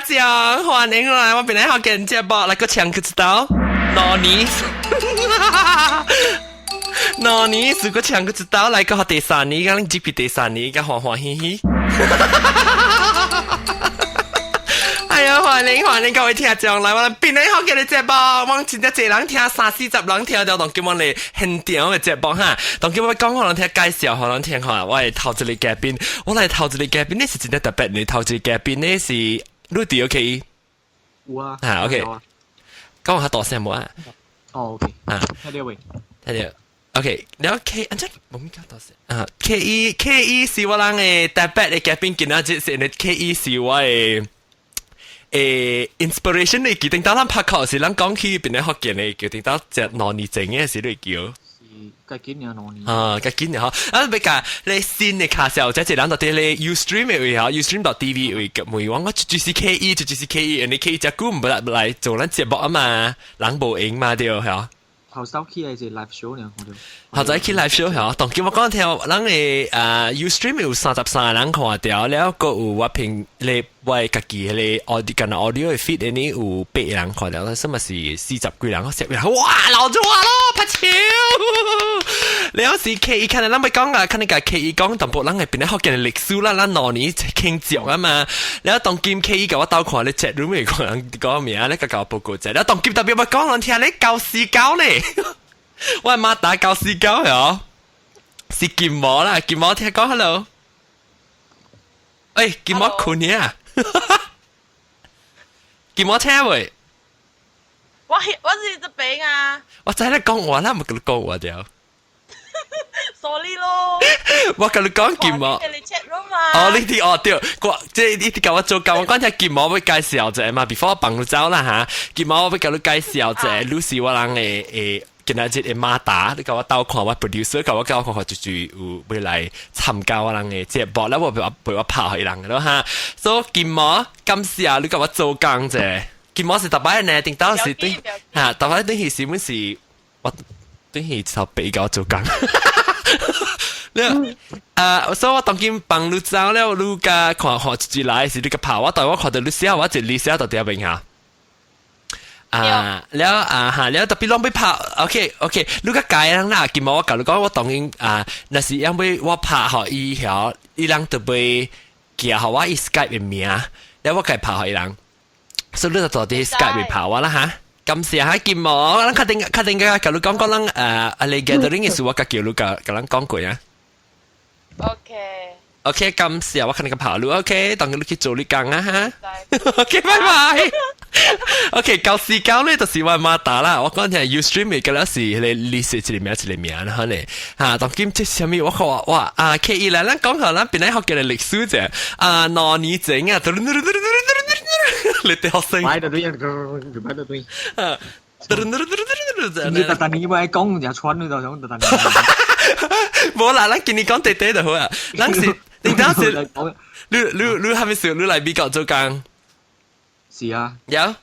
眾，歡迎來我檳榔福建節目，來閣唱閣一道，兩年，兩年是閣唱閣一道，來閣第三年，敢入去第三年，敢歡歡喜喜。哎呀，歡迎歡迎各位聽眾來我檳榔福建的節目，我真正濟人聽，三四十人聽著，當今我嚟現場的節目哈。當今我講予人聽介紹，予人聽哈。我係頭一個嘉賓，我來頭一個嘉賓，你是真正特別，你頭一個嘉賓你是你佇 OK？有啊。啊 OK，講較大聲無啊？哦 OK，啊，聽著未？聽著。OK，了 K，按怎無咪較大聲啊？K E K E 是我人的特別的嘉賓，今仔日是 K E 是我的inspiration 你記定當咱拍殼時，咱講起檳榔福建的，決定到這2年前的時你叫。是較緊爾兩年。啊，較緊爾嗬！啊，欲共你新的卡數，這一人就佇咧 Ustream 的位嗬，Ustream.tv 位問我，我就是 K E，就是 K E，你 K E 遮久毋來來做咱節目啊嘛，人無閒嘛對嗬。頭先去的是 live show 呢，我就。頭仔去 live show 嗬，當今我講聽，咱的Ustream 有33個人看著，了閣有我憑咧我家己彼個 audio 干 audio 的 feed 呢有八個人看著，什麼是40幾人，我十人，哇，老咗我咯，拍手！了是 K E 看咱欲講啊，看你共 K E 講淡薄，咱會檳榔福建的歷史啦，咱兩年傾少啊嘛。了當今 K E 共我鬥看咧 chat room 的人講名，你共共我報告者。了當今特別欲講人聽咧99咧。我媽打99喲，是金毛啦，金毛聽講 hello。喂，金毛睏呢啊？金毛聽未？我是這邊啊。我知你講話啦，毋共你講話著。 Sorry 咯。我共你講金毛。你 chat room 啊？哦，你佇哦對，我這你佇共我做工，我講聽金毛欲介紹一下嘛，before 我放你走啦哈。金毛我欲共你介紹一下，你是我人的今仔日的馬達，你共我鬥看，我 producer 共我看看，就是有欲來參加我人的節目，咧我陪我拍予人咯哈。所以金毛，感謝你共我做工者。金毛是逐擺呢，頂當時對哈，逐擺等於是阮是我等於頭白共我做工。了啊，所以我當今放你走了，你共看看一來是你共拍我，但我看著你寫我一個寫到佇遐邊哈。啊，了啊哈，了特別攏欲拍，OK OK，你較改人啦，今日我共你講，我當然啊，若是因為我拍予伊曉，伊人就欲寄予我伊 Skype 的名，了我共拍予伊人，所以你就坐佇 Skype 拍我啦哈。感謝哈金毛，咱確定確定個，共你講講咱啊，你 gathering 的時我共叫你共共咱講過啊。 OK。 OK，感謝我看你個跑路，OK，當你去做你工啊哈。OK，拜拜。OK，99咧就是我媽打啦，我講聽 Ustream 嘅嗰時，你 list 一個名一個名啦，可能嚇。當今這啥物我看哇啊，K E 來，咱講下咱檳榔福建的歷史者啊，2年前啊，你啲學生。擺到對，擺到對。啊，你特特你咪講就穿你就想特特。無啦，咱今年講短短就好啊。咱是，你當時，你係咪時你來美國做工？是啊。有。了，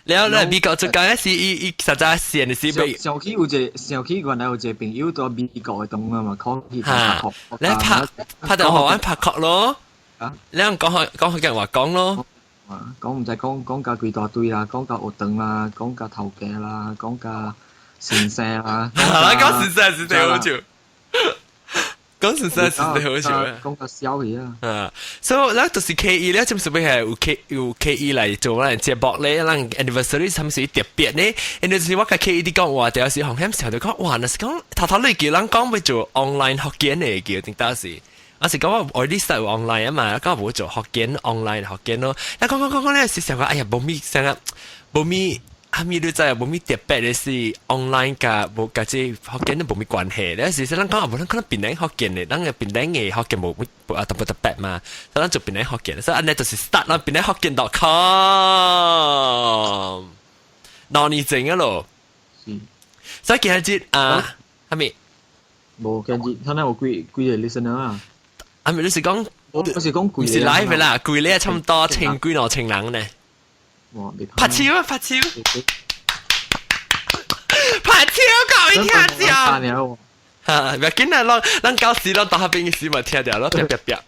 你來美國做工是伊伊實在線的是欲。上去有一個，上去原來有一個朋友佇美國的同學嘛，考去拍確。你拍拍電話阮拍確咯。啊？你講講講福建話講咯。啊，講毋知講講甲幾大堆啦，講甲學堂啦，講甲頭家啦，講甲先生啦。講先生是最好笑。講先生是最好笑。講甲痟去啊！啊，所以咱就是 K E 咧，就是欲係有 K 有 K E 來做咱節目咧，咱 anniversary 啥物是特別呢？anniversary 我共 K E 佇講話，就是紅險時候就講，哇，若是講頭頭你叫人講欲做 online 福建的叫，頂當時。我是講我 already start online 啊嘛，講無做福建 online 福建咯。你講講講講咧，是想講，哎呀，無咪啥個，無咪。哈咪你知啊？無咪特別的是 online 共無共這福建都無咪關係。你是咱講無咱可能檳榔福建的，咱个檳榔的福建無無啊特別特別嘛。所以咱做檳榔福建，所以按呢就是 start 咱檳榔福建 .com。2年前啊咯。是。所以今日啊，哈咪？無今日，睇下有幾幾個 listener 啊？啊咪你是講？我是講幾是 live 啦，幾個差唔多千幾兩千人呢。拍手啊！拍手！拍手，各位聽眾。哈，欲緊啊！咱咱舊時咱大學邊嘅時嘛聽著咯，啪啪啪。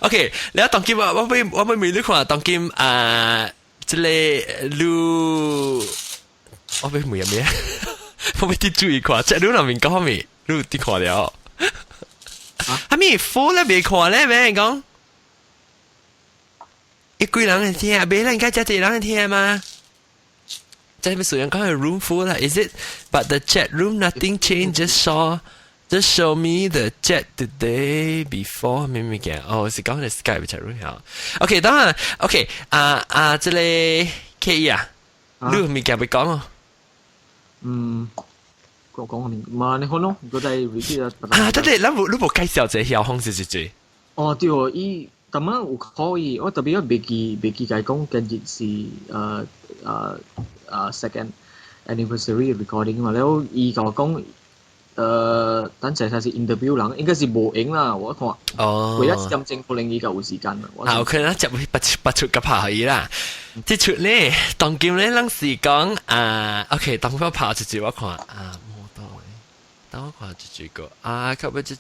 OK，你當今我欲問你看，當今啊，這个你我欲問咩？我欲佇注意看，這你那邊講咩？你有佇看了？啥物 full 咧未看咧？咩講？一幾人會聽，袂咱應該遮濟人會聽嗎？這邊雖然講係 room full 啦，is it? But the chat room nothing change. Just show me the chat the day before 咩物件？哦，是講係 Skype chat room 嚇。OK，當然 OK 啊啊，這个 K 啊，你有物件欲講哦？嗯，我講咩？嘛，你好咯，我在 repeat 啊。啊，等陣，咱無你無介紹這曉風是是最。哦，對哦，伊咁樣有可以，我特別我袂記共講，今日是second anniversary recording 嘛，了伊共我講，等陣才是 interview 人，應該是無閒啦，我看。哦。為咗點鐘可能伊就有時間啦。啊，OK 啦，接不不出個拍伊啦。這出咧，當今咧，咱是講啊，OK，當我拍一句我看啊，無多當我看一句個啊，較尾這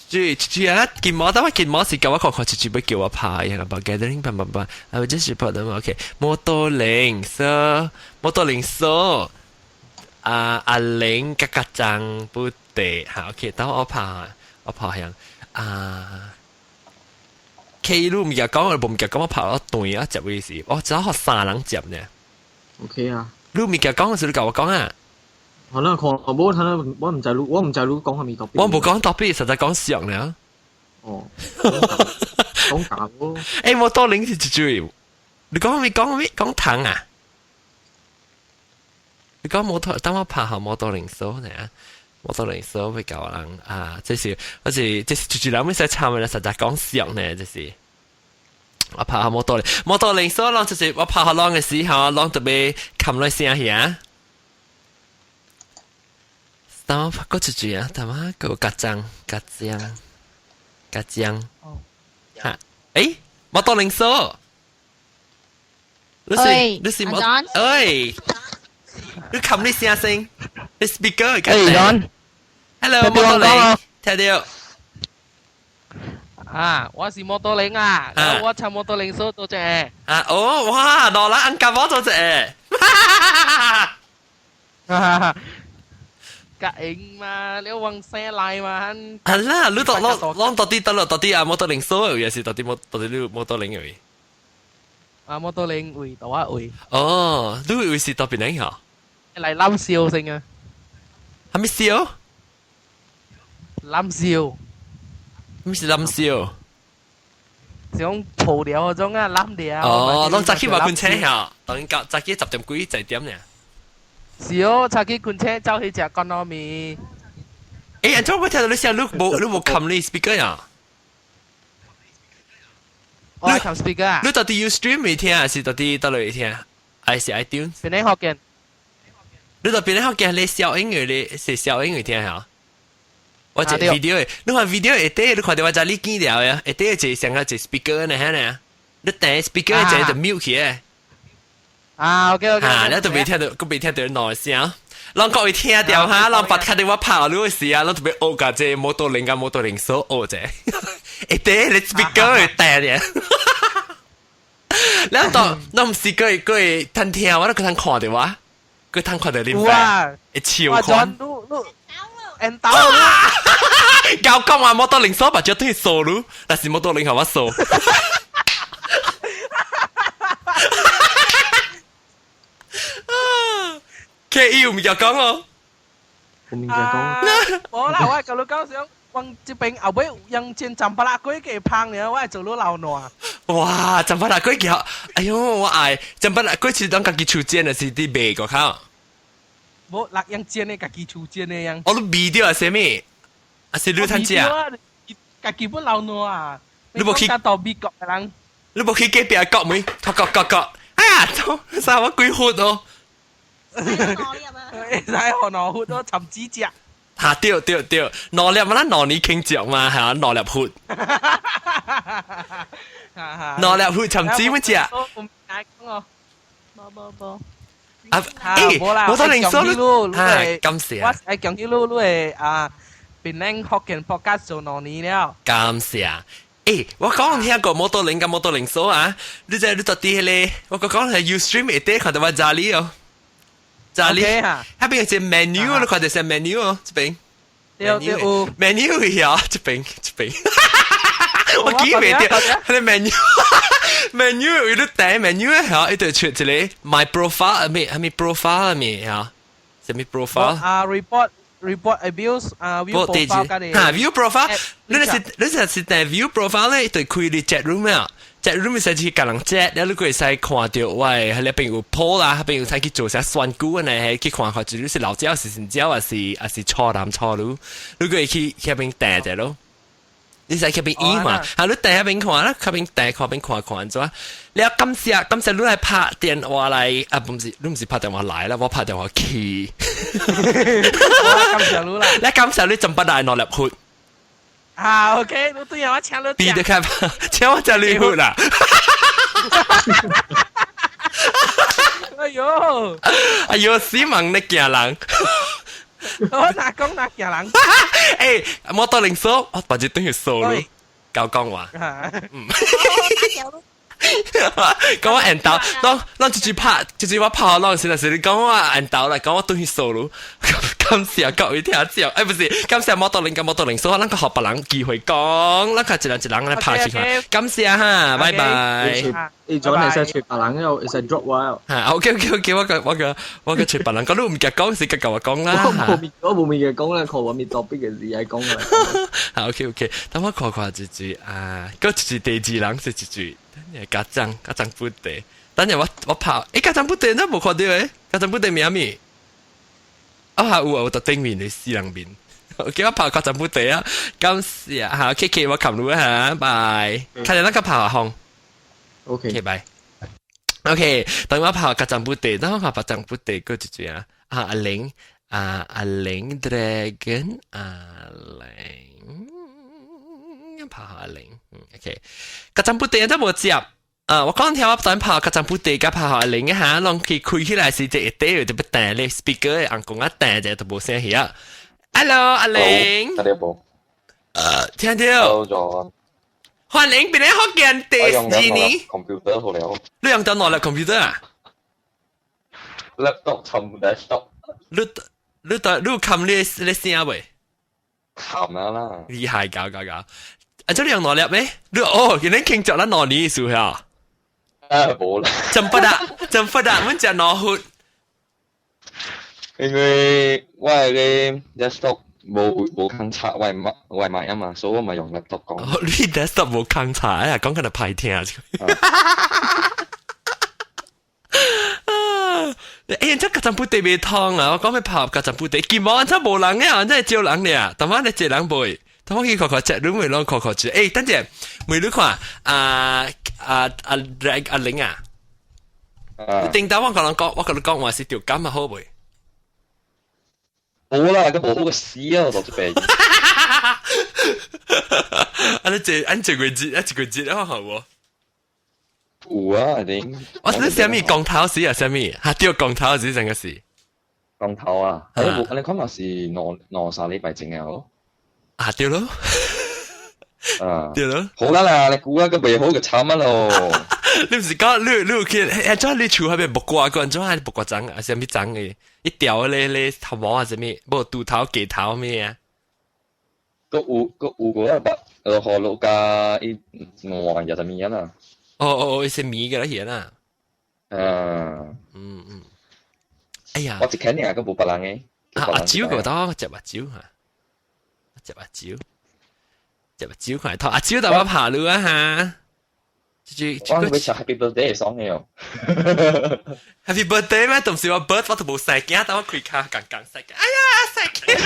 這這啊，金毛，當我金毛是叫我看看一句欲叫我拍，然後 gathering 叭叭叭，啊，我就是拍的 OK，摩托鈴說，摩托鈴說，啊阿玲格格張不對，好 OK，等我拍，我拍響啊。K 你毋記講，我無記講，我拍咗斷啊，接位是，我只好三人接呢。 OK 啊。你毋記講時，你共我講啊。可能看無，可能我毋知你，我毋知你講啥物 topic。我無講 topic，實在講相呢。哦。講假喎。欸，摩托鈴是一句，你講咩？講咩？講糖啊？你講摩托，等我拍下摩托鈴數呢？摩托鈴數會教人啊！這是，我是這是一句人欲使參的，實在講相呢，這是。我拍下摩托鈴，摩托鈴數，攏就是我拍下攏的時候，攏特別冚來聲遐。等我拍過一句啊，等我個夾醬夾醬夾醬。哈，欸，摩托鈴數，你是你是摩，哎，你冚你聲聲，你 speaker。欸，John。 Hello，摩托鈴，聽到。啊，我是摩托鈴啊，我參摩托鈴數做隻。啊，哦，哇，落啦，按夾我做隻。哈哈。夾應嘛，你往聲來嘛。係啦，你到攏攏到底得啦，到底啊摩托鈴數也是到底摩到底你摩托鈴位。啊，摩托鈴位，到我位。哦，你位是到邊嚟嚇？嚟攬笑先啊！係咪笑？攬笑。咩是攬笑？是講抱掉嗰種啊，攬掉。哦，攏早起嘛困醒嚇，當然早起10點幾10點呢。是哦，早起困醒走去食干撈麵。欸，按怎我聽到你聲，你無冚你 speaker 呀？我係冚 speaker 啊。你到底 Ustream 未聽，還是到底佗落聽？還是 iTunes？邊個學見？你到邊個學見？你小英語你是小英語聽嚇？我這 video，你看 video 下底，你看到我這裡見了呀？下底一個像個一個 speaker 呢，嚇呢？你彈 speaker 一個就 mute 起來。啊，OK OK。啊，你都未聽到，佫未聽到內聲。攏各位聽到哈，攏白聽到我拍你的時啊，攏特別學甲這摩托鈴佮摩托鈴數學者。下底你 speaker 會彈咧。你當，咱毋是閣會閣會通聽，我都閣通看著我，閣通看著恁爸，會笑看。你你，緣投。交講啊，摩托鈴數目睭對掃你，但是摩托鈴予我掃。K 有物件講哦，有物件講。無啦，我共你講想，往這邊後尾用煎斬巴拉粿給芳爾，我會做你老爛。哇，斬巴拉粿叫，哎喲，我愛斬巴拉粿是當家己手煎的，是佇賣個口。無，六樣煎的，家己手煎的樣。哦，你味著是啥物？啊是你通食？家己本老爛啊！你無去到美國的人，你無去隔壁國門，國國國國，哎呀，啥我鬼血哦！會使予兩血咯，尋子食。哈對對對，兩粒嘛，咱2年傾食嘛，係啊，兩粒血。兩粒血尋子乜食？無無無。啊，欸，我都零數你，啊，感謝。我係強起你，你會啊，檳城福建 podcast 做2年了。感謝。我講聽過摩托輪佮摩托輪數啊，你知你到底彼個，我講係 Ustream 會底看到我查理哦，查理，彼邊有一個 menu，你看到啥 menu 哦？這邊。對對有。 menu 呀，這邊這邊。我記袂著，彼個 menu menu 有你訂 menu 嚇，伊就出一個 my profile 咩係咪 profile 咩嚇？啥物 profile？啊 report abuse 啊 view profile 佮你。嚇 view profile，你是訂 view profile 咧，就開你 chat room 啊。chat room 會使去共人 chat，了你閣會使看著我的彼邊有 poll 啦，彼邊有使去做啥選舉呢？去看看，就是老鳥是新鳥，還是錯男錯女，你閣會去彼邊訂者咯。你使去邊演嘛？啊，你訂彼邊看啦，彼邊訂看邊看看按怎？了感謝感謝你來拍電話來，啊，毋是你毋是拍電話來啦，我拍電話去。感謝你啦。你感謝你浸不大兩粒血。啊，OK，你對我請你。彼得開，請我食你血啦！哎喲，哎喲，死亡的驚人！我哪講哪驚人？摩托鈴數，我把這等於數咯，夠講話。嗯。講我緣投，攏攏直直拍，直直我拍攏是，但是你講我緣投來，講我轉去數咯。感謝各位聽眾，不是，感謝摩托鈴佮摩托鈴數，咱閣予別人機會講，咱較一人一人來拍起看。感謝哈，拜拜。你昨會使揣別人又會使 drop 我。嚇，OK OK OK，我個揣別人，講你毋記講是佮共我講啦。我無物嘅講啦，看我咪 topic 嘅字來講啦。好 OK OK，等我看看一句啊，閣一句第二人是一句，等下家長家長不得，等下我拍，家長不得，你無看著誒？家長不得名物？啊有啊，有佇頂面的死人面。OK，我拍家長不得啊，感謝嚇，K K 我冚你嚇，拜。看見那個拍風。 OK，拜。OK，等我拍家長不得，等我拍家長不得，閣一句啊，啊阿玲，啊阿玲 Dragon，阿玲，拍阿玲，OK，家長不得都無接。啊！我講聽我等拍家長不得，佮拍阿玲嚇，攏佢開起來是這一塊就欲彈咧，speaker 紅公啊彈者都無聲去啊。Hello，阿玲。聽到無？聽到。咗。歡迎檳城福建第二年。 computer 好了。你用到哪粒 computer 啊？laptop 尋 desktop。你你你冚你聲未？冚啦啦。厲害，搞搞搞！啊，這你用哪粒咩？你哦，原來傾著咱兩年數下。啊，無啦。真不得，真不得，阮食兩血。因為我的 desktop 無空插我的我的麥啊嘛，所以我咪用 laptop 講。哦，你 desktop 無空插，哎呀，講緊就歹聽。啊！這家陣不地袂通啊！我講欲拍家陣不地，金毛真無人啊，真係少人爾，但我你一人袂。等我去看看這，你咪攏看看住。等陣，問你看，啊啊啊阿玲啊，頂頭我共人講，我共你講話是著感啊好袂？好啦，閣無好閣死啊！我做這邊。啊，你這按一個月，啊一個月啊好無？有啊，一定。我是啥物光頭時啊？啥物？哈對，光頭時成個是。光頭啊！你看嘛是兩三禮拜前啊咯。啊對咯。啊對咯。好啦啦，你估啊閣袂好就慘啊咯。你毋是講你有去？怎你厝彼邊木瓜罐？怎係木瓜欉啊？啥物欉的？一條咧咧頭毛啊？啥物？無豬頭雞頭咩啊？閣有個白河鹿加伊換廿十物啊。哦哦哦，一些米個啦，啦。嗯嗯。哎呀，我一肯定閣無別人的。啊，阿蕉個當食目蕉嚇，食目蕉，食目蕉看頭，阿蕉頭我拍你啊哈。我欲唱 Happy Birthday 爽的哦。 Happy Birthday 咩？同時我 birth 我都無細鏡，等我開卡剛剛細鏡。哎呀，細鏡！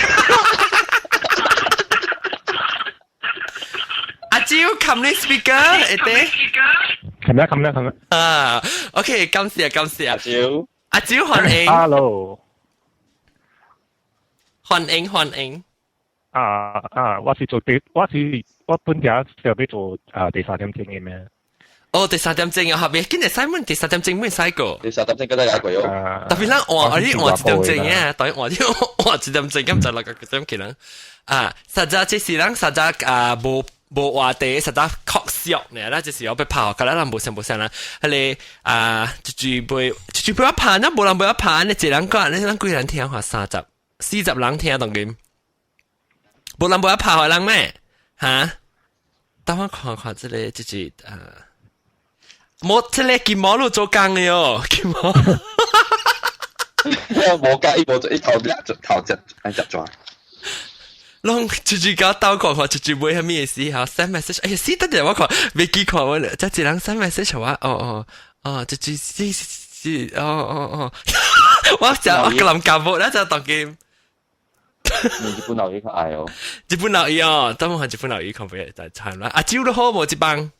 阿蕉，冚你 speaker 會得？冚啦冚啦冚啦。啊，OK，感謝感謝。阿蕉，阿蕉歡迎。 Hello。歡迎歡迎。啊啊！我是做第，我是我本家是欲做啊第三點鐘的咩？哦，第三點鐘啊，下邊今日使問第三點鐘未使過。第三點鐘嗰得一個喲。特別咱換，你換一點鐘嘅，等於換換一點鐘咁就六個點起人。啊，實在這是人實在啊，無無話題，實在確俗呢，咱就是要被拍，可能人無想無想啦。彼个啊，一句杯，一句杯我拍，那無人袂拍，你一人講，你咱幾人聽話30、40人聽當今，無人袂拍予人咩？哈？等我看看這个，這是啊。冇這個金毛路做工的喲，金毛。無介意，無做一頭一頭只一只抓。攏直直搞鬥看看，直直買啥物的時候 send message，哎呀，死得陣我看未記看我，這一人 send message 我，哦哦哦，這這這這，哦哦哦，我就我個人教無咧就當今。你日本老魚較愛哦。日本老魚哦，等我看日本老魚看袂就慘啦。阿蕉都好無這幫。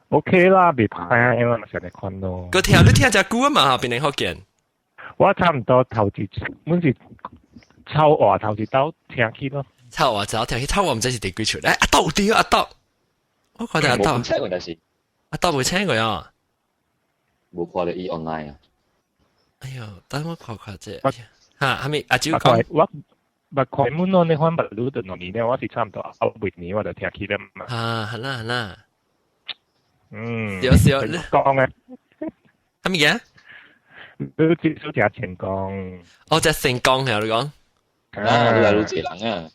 OK 啦，袂歹，因為嘛成日看咯。個聽你聽隻久啊嘛，變成福建。我差唔多頭一，阮是臭話頭一刀聽起咯。臭話就聽起，臭話毋知是第幾出。欸，阿豆對阿豆，我看到阿豆。冇請過但是。阿豆未請過啊？無看到伊 online 啊。哎喲，等我看看這。哈，哈咪阿蕉講。我捌看滿咯，你看捌錄的兩年咧，我是差唔多後尾年我就聽起了嘛。啊，好啦好啦。嗯。少少。講嘅。哈咪嘅？你至少聽成功。哦，隻成功係你講。啊，你來愈濟人啊！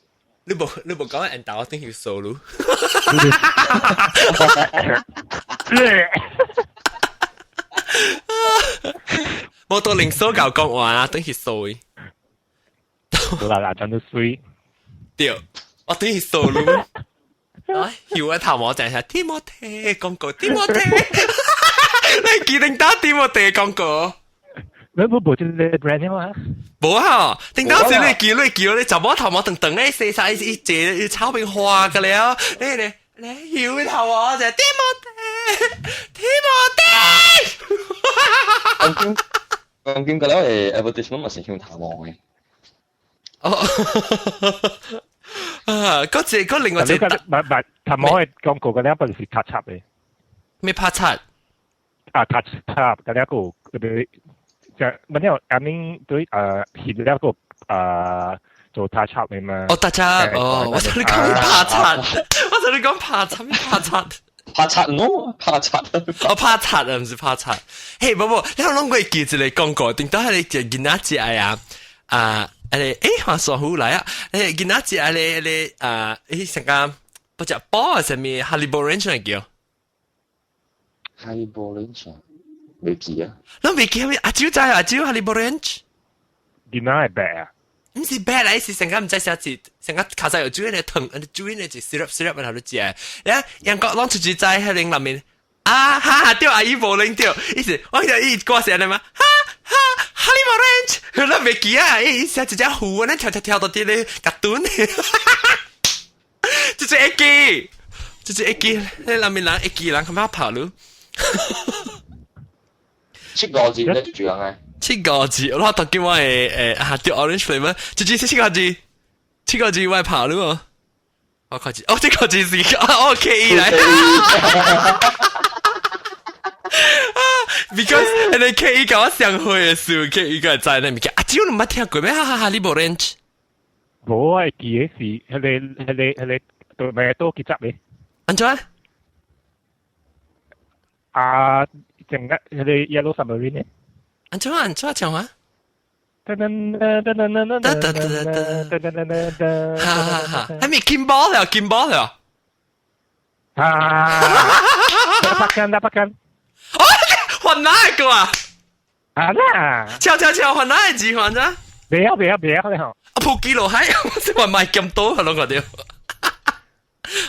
你無講人打我頂去數嚕。無多零數教講話啊，等去數。無啦啦，真都水。對，我等去數嚕。哎，搖一頭毛就係提莫提廣告，提莫提。你記定打提莫提廣告？你冇無這個 brand 嘛？無啊！頂當時你記你叫你就摸頭毛長長咧，洗晒一隻草坪花個了，你你你搖頭毛就提莫提，提莫提。講經講經個了誒，advertisement 嘛是向頭毛嘅。哦，啊，嗰隻嗰另外隻，唔唔，頭毛嘅廣告個了本是拍插嘅。咩拍插？啊，拍插個了個嗰啲。就乜嘢？阿明對誒翕了個誒做塔插嘅嘛？哦，塔插哦，我同你講拍插，我同你講拍插咩拍插？拍插喏，拍插。哦，拍插啊，唔是拍插。嘿，不不，你攏會記一個廣告，頂到係你隻囡仔食啊啊！誒，誒，話說回來啊，誒，囡仔食咧咧啊，誒，成個不食包啊，啥物 Haribo Ranch 嚟叫？Haribo Ranch 未記啊！攏未記咩？阿蕉知阿蕉 Haribo Ranch？囡仔係白啊？毋是白來，是成個毋知啥字，成個卡在有煮咧糖，煮咧就 syrup syrup 然後就食。你英國攏出去在彼個內面，啊哈哈對，阿姨無拎對，意思我就伊歌是按呢嘛，哈哈 Haribo Ranch，佢攏袂記啊，伊寫一隻虎，咱跳跳跳到佇咧甲蹲，這隻會記，這隻會記，彼內面人會記人，較碼跑嚕。七個字你住人誒？七個字，我讀見我誒誒啊，對 orange flavour，這隻是七個字，七個字我會跑嚕哦。我看字，哦，這個字是哦，K E 來。啊，because 你 K E 共我相會的時候，K E 個知那物件，啊，只有你捌聽過咩？哈哈哈，你無認？無，我會記得是彼个彼个彼个，對咪都結集的。按怎？啊，成個彼个 Yellow Submarine 呢？按怎按怎唱啊？噔噔噔噔噔噔噔噔噔噔噔噔，哈哈哈！還咪金毛了，金毛了。啊！大北間，大北間。哦，換哪一個啊？啊啦！跳跳跳，換哪一字換咋？袂曉袂曉袂曉咧吼！啊，普基羅海，我是話買咁多，係攏個對。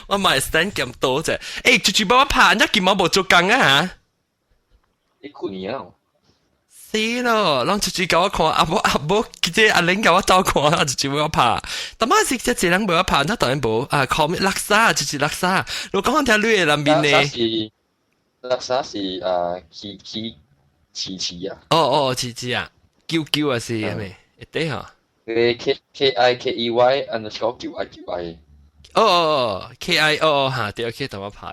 我買 stand 咁多啫。欸，住住幫我拍，人家金毛無做工啊嚇？你困年啊？死咯！攏出去共我看，阿無阿無，這阿玲共我鬥看，啊，就就我拍。但馬是這一人無我拍，那當然無啊。靠咩垃圾，就是垃圾。我講聽你的內面呢？是垃圾是啊，起起起起啊。哦哦，起起啊，九九啊是係咪？一對吼。 K K I K E Y underscore Q I Q I。哦哦哦，K I 哦哦哈，對，OK，等我拍。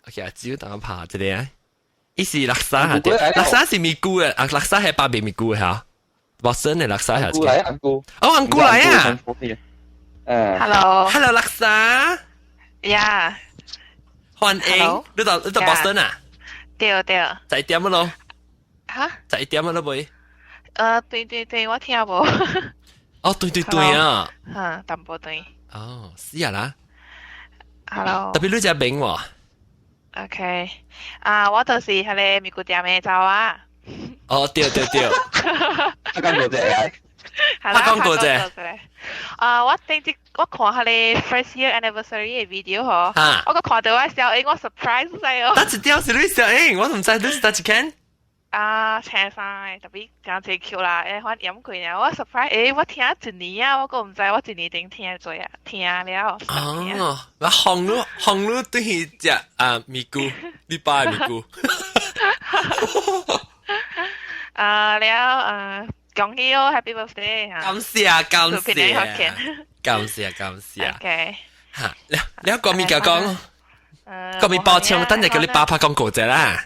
OK 啊，只有等我拍這裡啊。伊是叻沙對，叻沙是咪菇嘅，啊叻沙係巴比咪菇嘅嚇，陌生嘅叻沙係。姑來紅菇。哦，紅菇來啊！誒，Hello， Hello 叻沙。 Yeah，歡迎，你到 Boston 啊？對對。 11點咯。嚇？ 11點咯，妹。對對對，我聽無。哦，對對對啊。嚇，淡薄對。哦，是啊啦。 Hello。特別你隻餅喎。 OK，啊，我就是彼个咪菇店的查某仔。哦，對對對。拍廣告啫。拍廣告啫。啊，我頂日我看彼个 first year anniversary 的 video 嗬，我閣看著我小英，我 surprise 晒哦。哪一條是你小英？我毋知你是佗一間。啊，青衫的，特別講這 Q 啦，欸，反飲過爾，我 surprise，欸，我聽一年啊，我閣毋知我一年頂聽做啊，聽了。哦，我紅嚕紅嚕對去食啊咪菇，你爸的咪菇。啊了啊，恭喜哦，Happy birthday！感謝感謝，感謝感謝。 OK。嚇，你你國咪講講，國咪包槍，等陣叫你爸拍廣告者啦。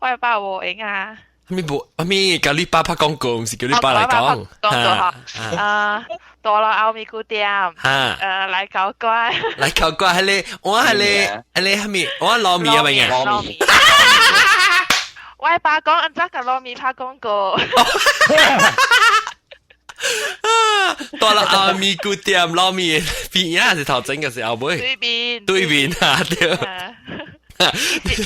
我爸無閒啊。咪無，咪叫你爸拍廣告，毋是叫你爸來講。廣告嗬。啊，大路後咪菇店。嚇。來搞怪。來搞怪，彼个我彼个彼个蝦米，我糯米啊咪啊。糯米。我爸講按怎共糯米拍廣告。啊！大路後咪菇店糯米邊啊？是頭前抑是後尾？對面。對面啊，對。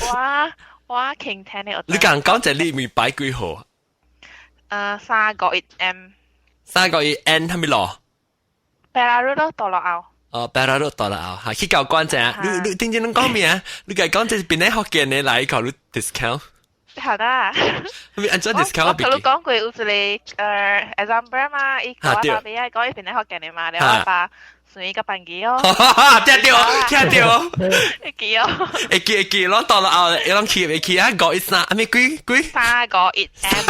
我我傾聽你。你講講者你咪擺幾號？3個1 M。3個1 N 係咪咯？ Perak 咯，大路後。哦，Perak 大路後，嚇去交關者，你你聽見攏講咩啊？你家講這是邊個福建的來考慮 discount？好的。係咪按怎 discount？我同你講過有一個example 嘛，伊講我爸爸講伊邊個福建的嘛，然後我爸算伊個辦機哦。聽著聽著，會記哦。會記會記，攏到了後，伊攏去會記啊，513，啊咩幾幾？3個1 M。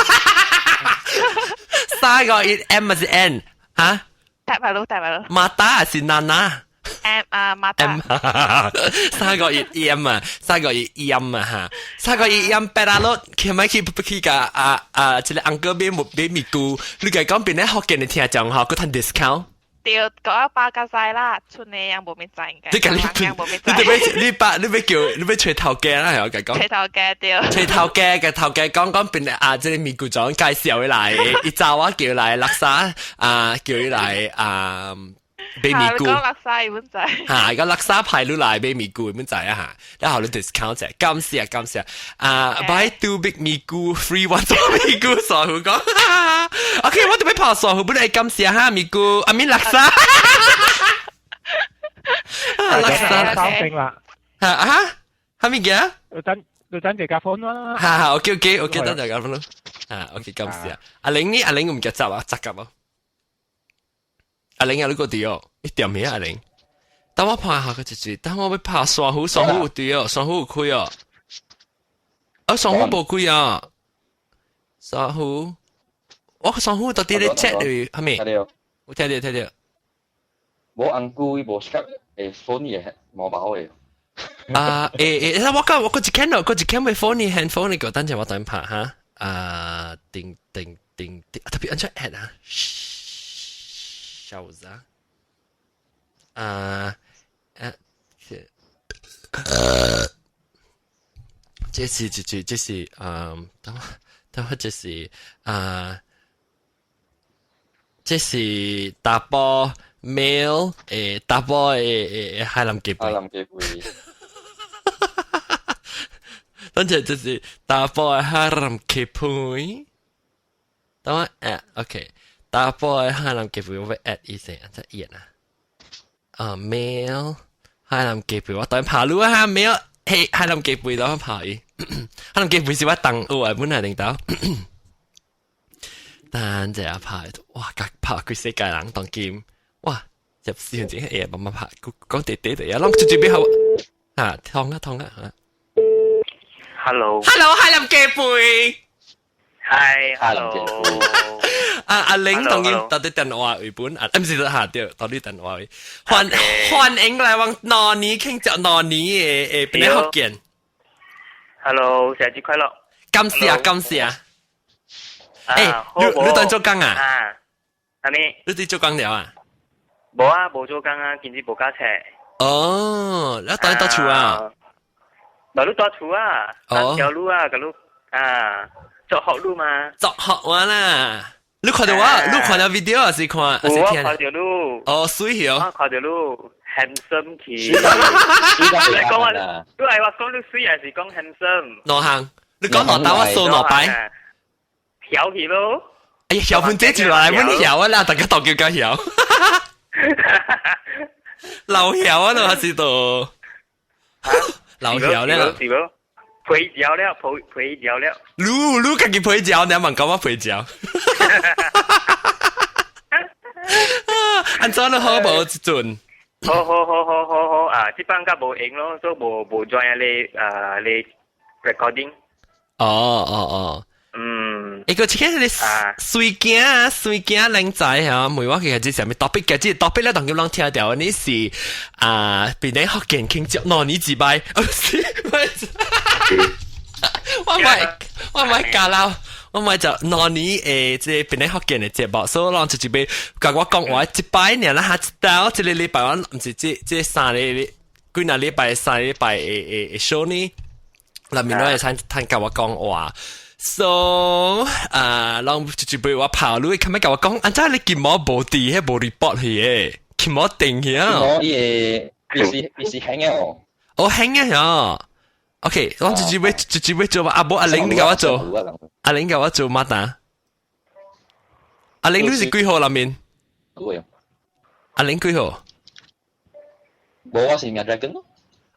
3個1 M 還是 N？嚇？大馬路大馬路。馬達還是娜娜？ M 啊馬達。 M 3個1 M 啊，3個1 M 啊嚇，3個1 M 白拉魯，去咪去去共啊啊，這個 uncle 買買咪菇，你家講邊个福建的聽眾吼，閣趁 discount？對，講一百個知啦，村裡人無咩知應該。你講你你欲你把你欲叫你欲揣頭家啦，係我講。揣頭家對。揣頭家嘅頭家講講邊啊，這個咪菇莊介紹伊來，伊查某叫來叻沙啊，叫伊來啊。買咪菇，講叻沙伊本知。嚇，個叻沙派你來買咪菇，本知啊嚇，然後你 discount 者，感謝感謝啊，buy two big 咪菇 free one 做咪菇，傻虎講，OK，我特別拍傻虎，本來感謝哈咪菇，阿咪叻沙，叻沙收聲啦，嚇啊，係咪嘅？等你等陣夾phone 啦。嚇嚇，OK OK OK，等陣夾phone 咯，嚇 OK，感謝。阿玲呢？阿玲唔記得啊，執夾啊。阿玲啊，你個對哦，你點咩阿玲？等我拍下個一句，等我欲拍雙虎，雙虎有對哦，雙虎有開哦。啊，雙虎無開啊。雙虎，我雙虎到底咧 check 對係咪？我聽著聽著。無紅菇，伊無適合會 phone 的毛毛的。啊，欸欸，我講我閣一間咯，閣一間會 phone handphone 呢個，等陣我等拍哈。啊，叮叮叮叮，特別按怎 add 啊？小子啊！啊啊！這是這這這是啊，等我等我這是啊，這是查埔 male 誒，查埔誒誒海南雞海南雞飯。等陣這是查埔的海南雞飯。等我 add OK。查埔的海南雞飯，我欲 add 伊先，按怎演啊？啊，male 海南雞飯，我等拍擼啊！male 嘿，海南雞飯，等我拍伊。海南雞飯是我當學的本來領導。等陣啊拍，哇！拍規世界人當今，哇！入四分鐘會慢慢拍，講短短的啊，攏直接變好啊，痛啊痛啊！ Hello。 Hello，海南雞飯。 Hi，Hello。啊阿玲當然到底電話為本啊，毋是嚇對，到底電話歡歡迎來往哪年慶祝哪年的的邊個福建？ Hello，聖節快樂！感謝啊，感謝啊！欸，你當做工啊？啊，係咪？你對做工了啊？無啊，無做工啊，今日無駕車。哦，你當到厝啊？無你到厝啊？哦，條路啊，個路啊，作學路嘛。作學我啦。你看到我？你看到 video 還是看？還是聽？我看到你。哦，水曉。我看到你 handsome 去。你講我，你係話講你水還是講 handsome？兩項，你講兩單我數兩擺。曉去咯。哎呀，曉分這一來，阮曉啊啦，大家都叫較曉。老曉啊，都還是都。老曉了。是咯。皮條了，皮條了。你家己皮條，你問講我皮條。按怎你好無這陣？好好好好好好啊！這班較無閒咯，所以無 join 你啊你 recording。哦哦哦。嗯。欸，個這個是水鏡啊，水鏡靚仔嚇，問我其實這啥物 topic 嘅，這 topic 咧當叫人聽到，你是啊，變你福建傾接兩年一擺，我唔係教啦，我唔係就兩年誒，這變你福建的節目，所以人就一擺共我講話一擺爾啦，下一道這個禮拜我毋是這三個幾若禮拜三個禮拜的 show 呢，內面攏會通通共我講話。So 啊，人就一擺我跑，你會較尾共我講，按怎你金毛無佇，彼無 report 去的，金毛定去啊？伊伊是輕的哦。哦，輕的哦。OK，我直接要做嘛，阿無阿玲你共我做，阿玲共我做嘛單。阿玲你是幾號內面？阿玲幾號？無，我是名 Dragon 咯。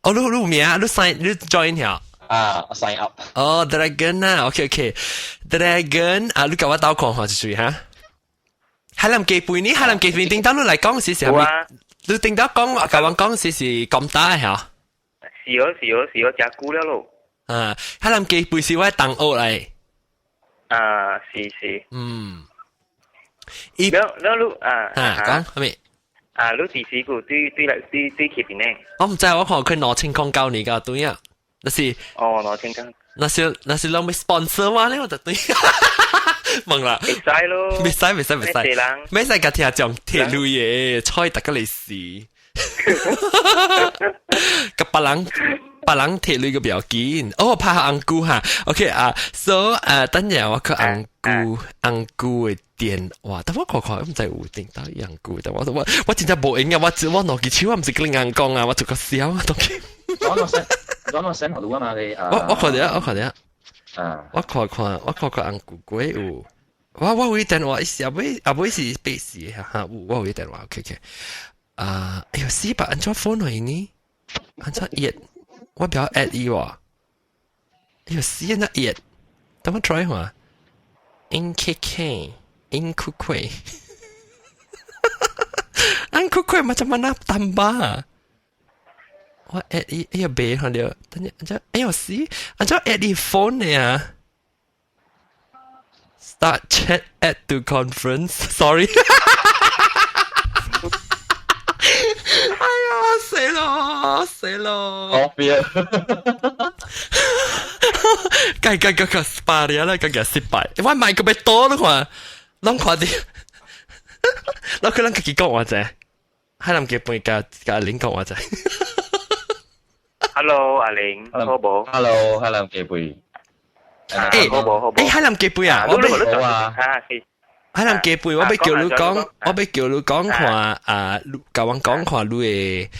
哦，你有名，你 sign 你 join 下。啊，sign up。哦，Dragon 啊，OK OK，Dragon 啊，你共我鬥看看一水哈。海南雞飯呢？海南雞飯頂到你來講是啥物？你頂到講，共阮講是咁大嚇？是哦是哦是哦，食久了咯。啊，海南雞飯是我同學來。啊，是是。嗯。了了你啊。啊，講係咪？啊，你第時個對來對去邊呢？我毋知，我看佢2009年個對啊。那是哦，2000。那是攏欲 sponsor 我咧，我就對。問啦。袂使咯。袂使袂使袂使。袂使共聽眾提鐳的，彩逐個嚟死。共別人提鐳個不要緊。哦，拍紅姑哈。OK 啊，so 啊，等陣我去紅姑紅姑的電話，但我看看，毋知有電到紅姑，但我真正無閒啊，我兩支手，我毋是跟人講啊，我做個笑啊，當佢。我 send 予你啊嘛，你啊。我看著，我看著。啊。我看看紅姑鬼有。我有電話，伊是後尾是白時哈哈，有我有電話，OK OK。啊，哎喲，死吧，按怎 phone 來呢？按怎 add？我不要 add 伊喎。哎喲，死按怎 add？等我 try 下。N K K N Q Q。N Q Q macam mana tambah？我 add 伊，哎呀，袂看著，等下按怎？哎喲死，按怎 add 伊 phone 呢啊？Start chat add to conference. Sorry. 哎呀，死咯死咯！我邊？計計計計失敗啦，計計失敗。我買個欲多你看，攏看著，攏可能家己講話者，海南雞飯共阿玲講話者。 Hello，阿玲，好無？Hello，海南雞飯。欸，欸，海南雞飯啊，我欲啊，海南雞飯，我欲叫你講，我欲叫你講看啊，共阮講看你的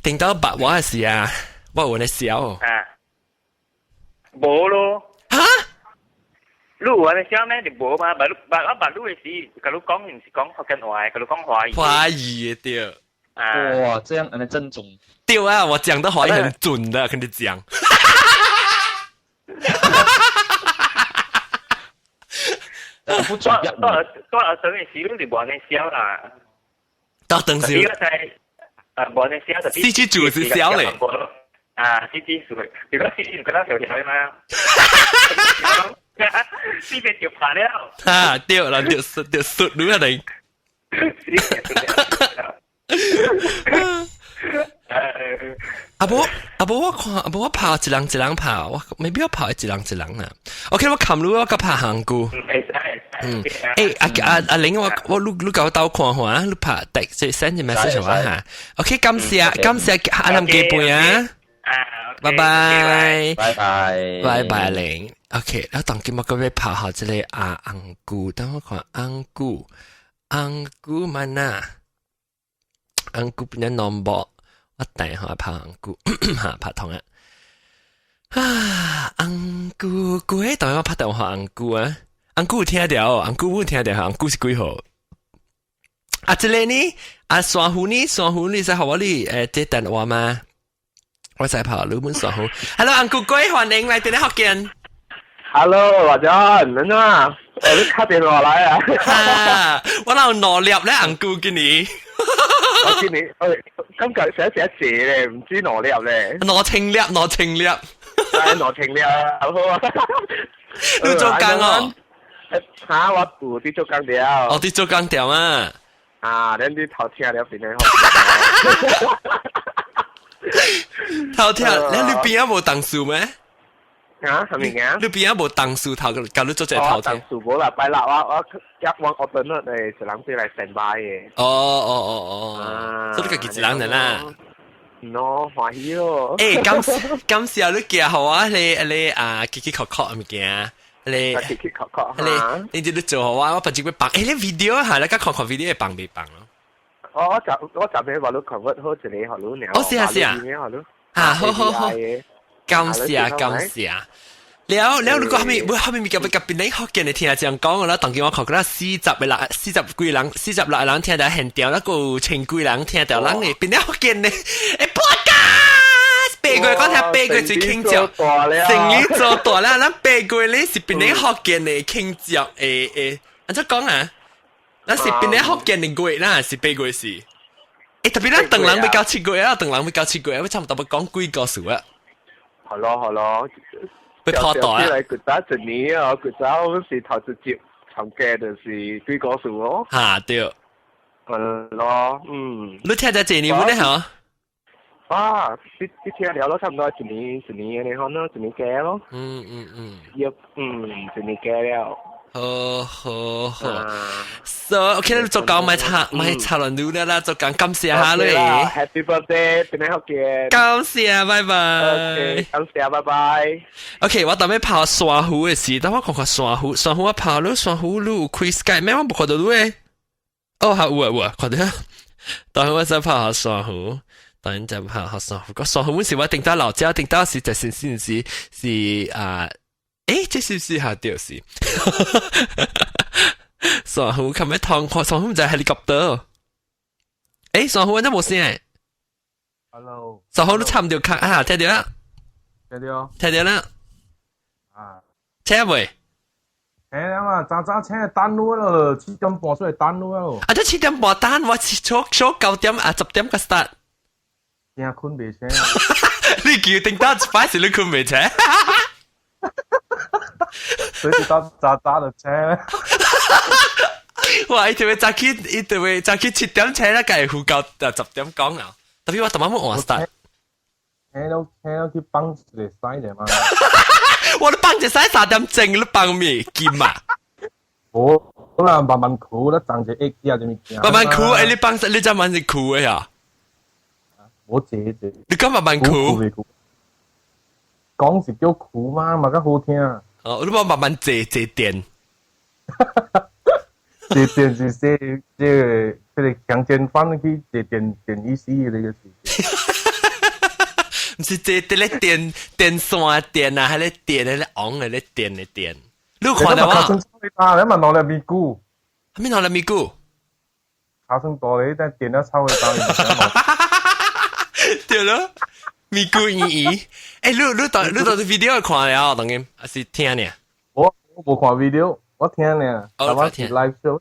頂到捌我的時啊，我有按呢痟。啊，無咯。哈？你有按呢痟咩？就無嘛，捌你捌我捌你的時，共你講毋是講福建話，共你講華語。華語的對。啊。哇，這樣按呢正宗。對啊，我講的華語很準的，跟你講。不準。到等的時，你就無按呢痟啦。到等時。啊，無按呢痟就。四支柱是痟咧。啊，四支柱，如果四支柱覺得條條嘛。四邊就怕了。啊，對啦，對對術你啊你。阿婆阿婆，無我看，無我拍一人一人拍，我 maybe 我拍一人一人啊。OK，我冚你我個拍韓語。嗯，欸，阿阿阿玲，我我你你共我鬥看看啊，你拍 text send 隻 message 我嚇。OK，感謝感謝阿林記背啊。拜拜，拜拜，拜拜玲。OK，我當今我個要拍下這個阿紅姑，等我看紅姑，紅姑 mana？紅姑邊個 number？我等下拍紅姑，嚇拍通啊！啊，紅姑，姑，等下我拍電話紅姑啊！紅姑有聽著，紅姑有聽著，紅姑是幾號？啊，這個呢？啊，山虎呢？山虎你使予我你接電話嗎？我使拍你本山虎。Hello，紅姑貴，歡迎來電話福建。 Hello，老張，恁怎啊？我你打電話來啊！我有兩粒咧，紅姑今年。我今年，我今日寫寫字咧，唔知兩粒咧。兩千粒，兩千粒。係兩千粒，好啊。你做工哦？嚇，我有佇做工了。哦，佇做工掉啊？啊，恁啲頭聽了邊咧？頭聽，你你邊仔無同事咩？啊，係咪啊？你邊仔無同事頭，共你做這頭聽？同事無啦，拜六我我一我我等落嚟，一人對來 stand by 嘅。哦哦哦哦，所以你家己一人的啦。喏，歡喜咯。欸，感感謝你寄予我，你你啊，奇奇殼殼物件，你奇奇殼殼，你你這你做予我，我別只會放，欸，你 video 下，你甲看看 video 會放袂放咯？我我就我就俾話你 convert 好一個予你爾。哦，是啊是啊。啊，好好好，感謝感謝。了了，如果後面後面物件欲共邊個福建的聽這樣講啦，當今我看過啦，四十個人，四十幾人，四十六個人聽著現場，那個千幾人聽著，人會變了福建的，欸，podcast 八月講聽八月是慶祝，生意做大啦，咱八月咧是變了福建的慶祝，欸欸，按怎講啊？咱是變了福建的月啦，是八月是。欸，特別咱唐人欲到7月啊，唐人欲到七月，欲差不多欲講幾個數啊？係咯係咯。被破袋啊！嚟古早一年啊，古早我是頭一集參加就是幾個數咯。嚇對。係咯，嗯。你聽咗幾年冇咧嚇？啊，你你聽了咯，差唔多一年一年你可能一年幾咯。要嗯一年幾了。好好好，so OK，你做工莫插莫插亂聊了啦，做工感謝下你。 Happy birthday，平安福建。感謝，拜拜。 OK，感謝，拜拜。 OK，我當欲拍山虎的時，等我看看山虎，山虎我拍你山虎你有開 Skype 咩？我無看著你的。哦，好有啊有啊，看著。當我再拍下山虎，當然再拍下山虎。個山虎是我頂到老家，頂到是在先先是是啊。欸，這是不是下掉是？山虎琴日燙看，山虎毋知 helicopter。欸，山虎這無聲。 Hello。山虎你插毋著卡啊？聽著啦。聽著。聽著啦。啊。請未？請啊嘛，早早請等你咯，7點半出來等你咯。啊，這七點半等，我早早9點啊，10點個 start。驚睏袂醒。你叫頂到一擺是你睏袂醒？所以到早早就請。哇！伊特別早起，伊特別早起7點醒啦，會付到10點講啊。特別我頭晚冇換 start。請了請了去放一個屎者嘛。我都放一屎3點鐘，你放咩金啊？無，可能慢慢苦，啦，長一個只啥物件。慢慢苦，欸，你放你這慢是苦的呀？我坐坐。你講慢慢苦？講是叫苦嘛，嘛較好聽。哦，你講慢慢坐坐電。坐電是說這個這個強姦犯去坐電電椅死的那個是。毋是坐佇咧電電線電啊，還咧電咧昂的咧電的電。你有看著無？啊，你嘛兩粒咪咕。啥物兩粒咪咕？尻川大咧，但電啊臭的當。對咯，咪咕圓圓。欸，你你到你到底 video 看了，當今還是聽呢？我我無看 video，我聽呢。哦，我是 live show。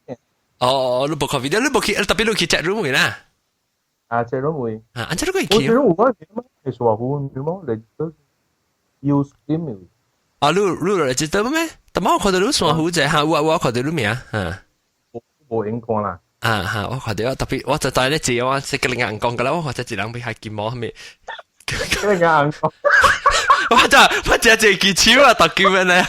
哦哦，你無看 video，你無去，特別你去 chat room 位啦。啊，chat room 位。啊，按這你可以去。我 chat room 有我係傻虎，有冇嚟都 Ustream 啊，你你 register 咩？但我看著你傻虎者哈，我我看著你名啊。無閒看啦。啊哈，我看著特別，我就帶咧字，我識個另人講噶啦，我看著一人欲還金毛啥物，叫人家紅光。我就我只只支手啊，特叫咩咧？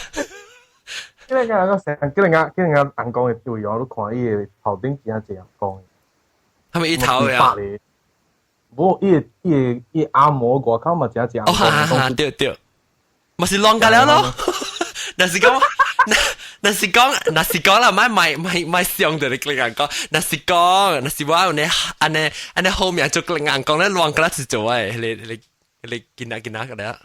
叫人家個成，叫人家叫人家紅光的對哦，你看伊的頭頂真濟紅光。係咪伊頭呀？無，伊的伊的伊阿毛外口嘛真濟紅光。哦，哈哈，對對，嘛是亂甲了咯。若是講，若是講，若是講啦，莫莫莫莫上著你個人講，若是講，若是我按呢按呢按呢後面做個人講咧，亂甲啦是做誒，你你你見下見下個咧。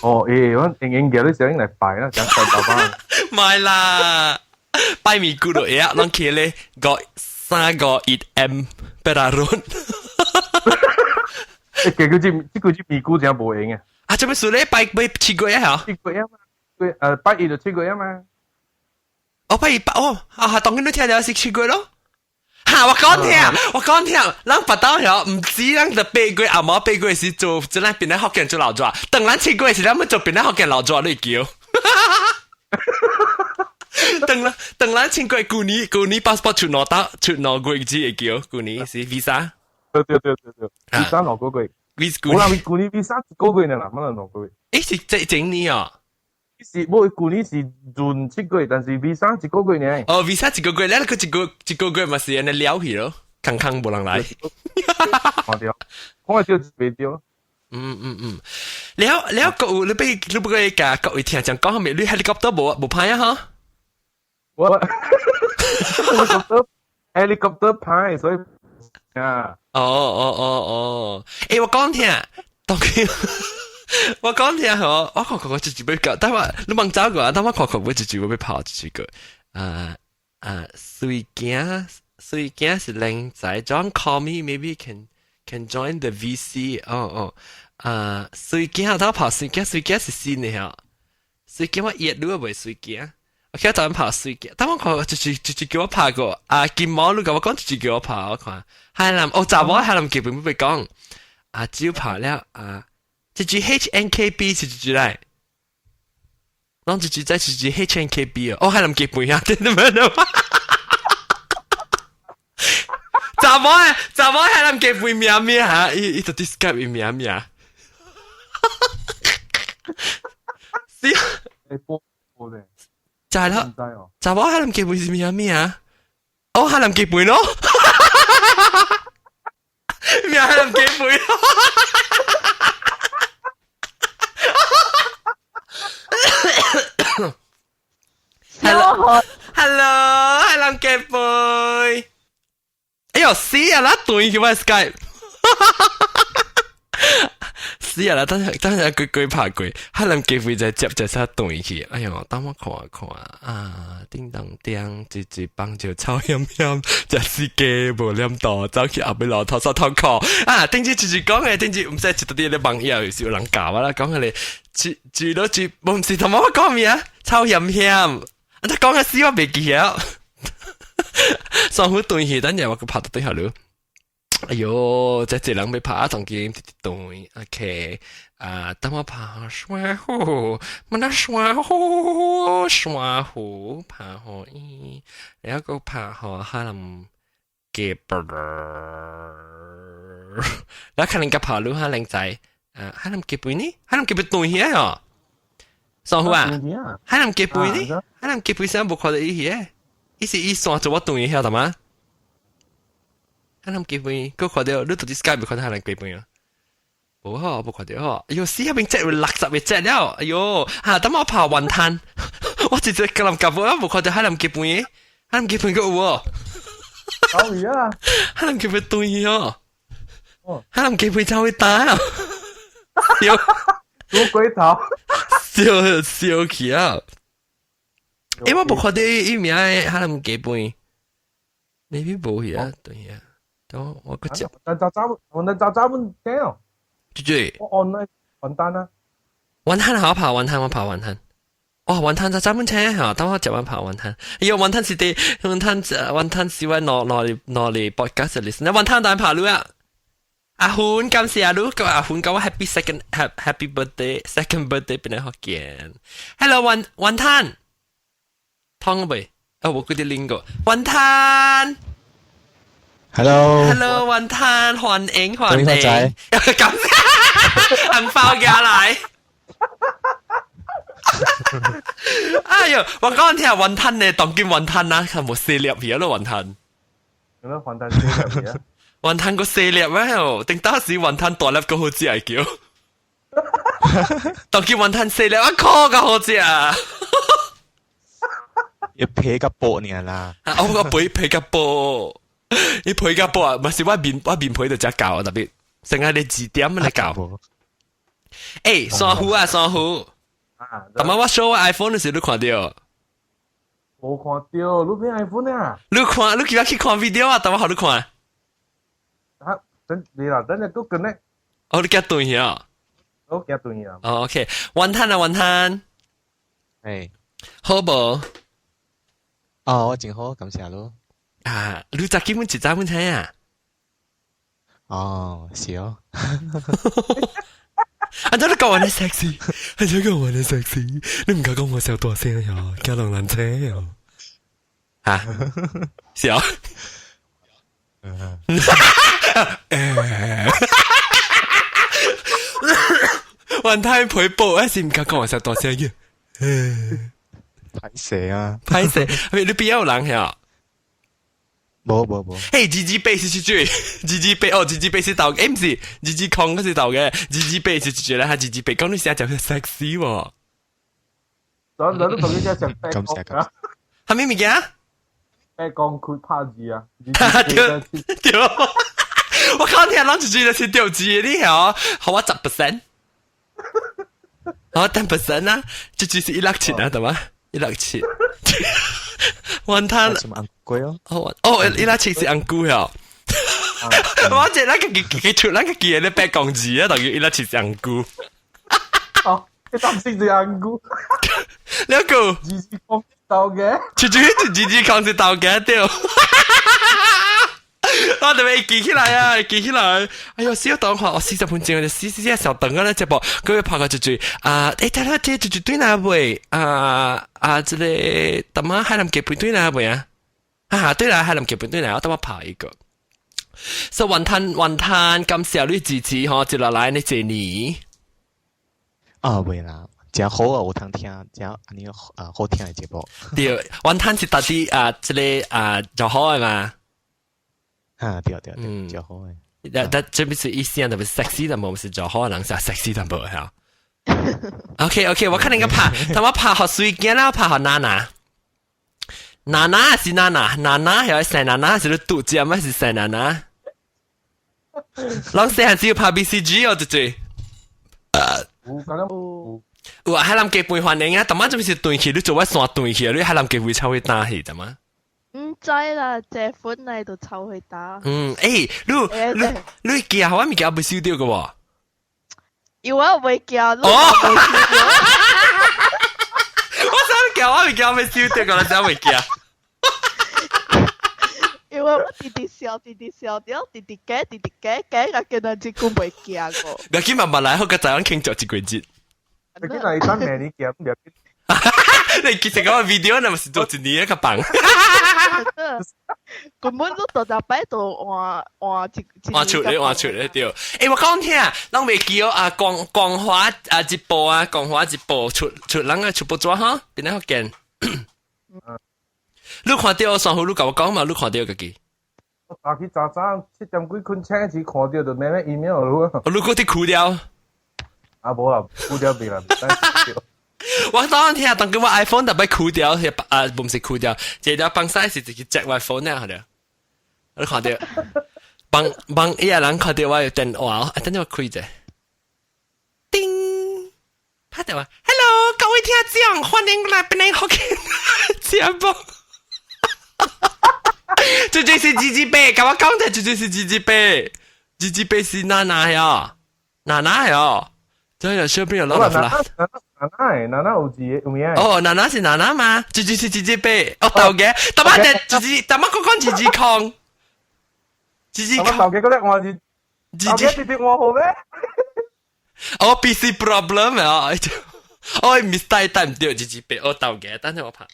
哦，欸，我英英叫你上來拜啦，講拜爸爸。唔啦，拜咪咕嚕嘢，攏起咧個三個一 M 八達潤。欸，這個這這個這咪咕真無用啊！啊，做咩事咧？拜拜七個月嚇？七個月嘛，對，拜一就七個月嘛。哦，拜一拜哦，啊，當然你聽到是七個月咯。哈！我講聽，我講聽，咱別兜曉，毋止咱就8月阿毛8月時做，做咱變咧福建做老抓，等咱7月時，咱們做變咧福建老抓，你叫。等咱等咱7月舊年舊年 passport 出兩搭出兩個月至會叫，舊年是 visa。對對對對對，visa 兩個月。我諗舊年 visa 一個月呢啦，乜兩個月。欸，是這整年啊？是，無舊年是閏7個月，但是 visa 一個月呢。哦，visa 一個月，咧個一個一個月嘛是按呢了去咯，空空無人來。看著，看著袂著。嗯嗯嗯，了了，各有你俾你不過共各位聽眾講，係咪你 helicopter 無無歹啊？哈？我 helicopter helicopter 歹，所以啊。哦哦哦哦，欸，我講聽，當佢。我講聽嗬，我看看我一直欲講，但我你問走過，但我看看我一直欲跑一個，啊啊，水鏡水鏡是靚仔，John call me maybe can join the VC，哦哦，啊，水鏡他跑水鏡，水鏡是新的嗬，水鏡我熱你未水鏡，我今日跑水鏡，但我看就是就是叫我拍過，啊金毛你共我講就是叫我拍，我看，海南哦，查某海南基本欲講，啊只有拍了啊。這支 HNKB 是一支來，攏一支再一支 HNKB 哦，哦，海南基本啊，對對對。查某的，查某海南基本名名哈，伊伊就 describe 伊名名。是。欸，播播咧。就係咯。查某海南基本是名名啊？哦，海南基本咯。名海南基本。Hello，海南雞背。哎喲，死啊！咱斷去我 Skype。死啊！啦，等下等下，鬼鬼拍鬼，海南雞背在接在啥斷去？哎喲，等我看看啊！叮當叮，一一幫就臭險險，食死雞無念頭，走去後尾樓頭刷頭殼啊！頂次就是講的，頂次毋使一直佇咧網頁，有人教我啦，講彼个，住住落住，無毋是同我講咩啊？臭險險，啊！你講個死我袂記得，雙虎斷去，等陣我閣拍到對下囉。哎喲，這一人欲拍當今斷，OK，啊，等我拍珊瑚，我那珊瑚，珊瑚拍予伊，然後閣拍予海南雞背，然後可能閣拍你哈靚仔，啊，海南雞背呢？海南雞背斷去哦，珊瑚啊，海南雞背呢？海南雞背啥無看著伊去，伊是伊線做我斷去曉得嗎？海南雞飯，閣看著你到底 Skype 看著海南雞飯啊？無吼，無看著吼。哎喲，死那邊隻有60個隻了。哎喲，哈，等我拍雲吞，我直接格林夾無，無看著海南雞飯，海南雞飯閣有哦。搞魚啊！海南雞飯斷去哦。海南雞飯走去打啊！笑，做鬼頭，笑笑去啊！欸，我無看著伊名海南雞飯，你邊無去啊？對啊。等我個接。但早早我能早早問聽哦。姐姐。我按咧雲吞啊。雲吞好拍雲吞，我拍雲吞。哦，雲吞就專門請嚇，等我食完拍雲吞。哎喲，雲吞是啲雲吞，雲吞是我攞攞嚟攞嚟 podcast 嚟。那雲吞當拍你啊？阿歡感謝你，個阿歡講我 happy second happy birthday second birthday 變嚟福建。Hello 雲雲吞，通未？哦，我嗰啲拎過雲吞。Hello。 Hello，雲吞，歡迎歡迎。咁紅包寄來。哎呦，我講聽雲吞呢，當今雲吞啊，係冇四粒皮咯雲吞。有咩雲吞四粒皮啊？雲吞個四粒咩？定當時雲吞大粒個好食嚟叫。當今雲吞四粒，一箍個好食啊！一皮個薄呢啦。我個皮皮個薄，你皮個薄啊，唔是我面皮就只教啊，特別成日你字點嚟教。誒，珊瑚啊，珊瑚。啊！頭我 show 我 iPhone 的時你看到？無看到，你邊 iPhone 啊？你看，你叫我去看 video 啊？等我好你看。啊，等你啦，等陣都 connect。哦，你驚斷去啊？我驚斷去啊。哦，OK，雲吞啊，雲吞。誒，好無？哦，我真好，感謝咯。啊，你早基本一早本聽啊？哦，是哦。啊！你講我的 sexy，你講我的 sexy，你唔敢講我小大聲喲，驚人難聽喲。嚇？是哦。誒，雲吞皮薄，還是唔敢講我小大聲嘅？歹勢啊！歹勢，你邊有人呀？無無無。嘿，二二八是一句，二二八哦，二二八是豆，欸，毋是，二二空嗰是豆嘅，二二八是一句咧，二二八講你成日就 sexy 喎。所以你都同佢一齊白講啊？係咩物件？白講佢拍字啊！對對，我靠，聽人一句就是對字，你曉？好我10%，好10% 啊，這句是167啊，對嗎？167。雲吞什麼紅龜哦？哦哦，167是紅龜哦。我這咱個記出咱個記咧白講字啊，等於167是紅龜。哦，你擔心是紅龜？兩個。字字講豆嘅。就就字字講是豆嘅對。我特別記起來啊，記起來。哎呦，小當看，我40分鐘就死死死小等啊咧節目，佢拍個一句啊，欸，睇下這一句對哪位？啊啊，這個大媽海南雞飯對哪位啊？啊，對啦，海南雞飯對哪？我等我拍一個。所以雲吞雲吞，感謝你支持嗬，接落來你這年。啊，袂啦，真好啊，有通聽，真按呢啊好聽的節目。對，雲吞是到底啊，這個啊就好的嘛。啊，對對對，就好的。但但這邊是意思啊，特別 sexy 的冇，是就好人是 sexy 的冇嚇。OK OK，我看你個拍，但我拍好水鏡啦，拍好娜娜。娜娜是娜娜，娜娜係細娜娜，是你獨家咩？是細娜娜。攏細漢時有拍 BCG 哦，對對。有咁樣有啊，海南雞飯歡迎啊！但係做咩是斷去？你做我線斷去啊？你海南雞飯抽去打去，怎麼？唔知啦，借款嚟度抽去打。嗯，欸，你你你寄我物件未收到嘅喎？有啊，未寄。哦。我想寄我物件未收到，我想未寄。因為我直直笑，直直笑，了直直加，直直加，加個見到這久未寄過。你去慢慢來，好個台灣慶祝一個節。你去來等明年寄，唔要緊。你其實個 video 那咪是做一年一個棒。根本都逐逐擺都換換一換出咧，換出咧對。欸，我講聽，攏袂記哦啊，光光華啊一部啊，光華一部出出人個出報紙哈，邊個福建？你看到雙虎，你共我講嘛？你看到家己？我早起早早7點幾睏醒時看到就咩咩 email 咯。你閣佇哭了？啊無啦，哭了未啦？我當聽當叫我 iPhone 特別哭掉，啊，唔是哭掉，這條放晒是自己 check 我 phone 啊，好了。你看到，幫幫一個人看到我有電話，啊，等陣我開者，叮，拍電話，Hello，各位聽眾，歡迎來本來福建節目。這就是228，共我講的這就是228，228是哪哪呀？哪哪呀？這有小朋友攞嚟啦。奶奶，奶奶有字有名。哦，奶奶是奶奶嘛？這就是228，哦，豆嘅，大媽的，這是大媽講講220，220。豆嘅嗰啲我是，豆嘅直接我好咩？哦，PC problem 啊！哦，mistake 帶唔對，228，哦，豆嘅，等陣我拍，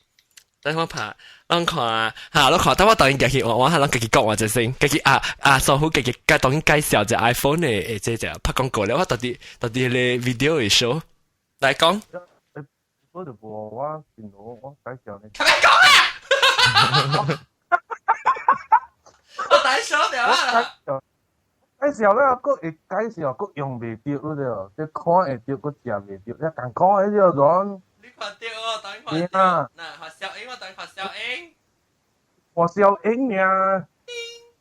等陣我拍。攏看嚇，攏看，等我當然家己我我係攏家己講話就先，家己啊啊，師傅家己家當然介紹隻 iPhone 嘅，這隻拍廣告咧，我到底到底個 video 會 show 來講。我就無我電腦我介紹你。係咪講啊？我大手掉啊！介紹咧，閣會介紹，閣用袂著了，即看會著，閣食袂著，你共講迄個種。你看著哦，等看著。嗱，學小英，我等看小英。看小英爾，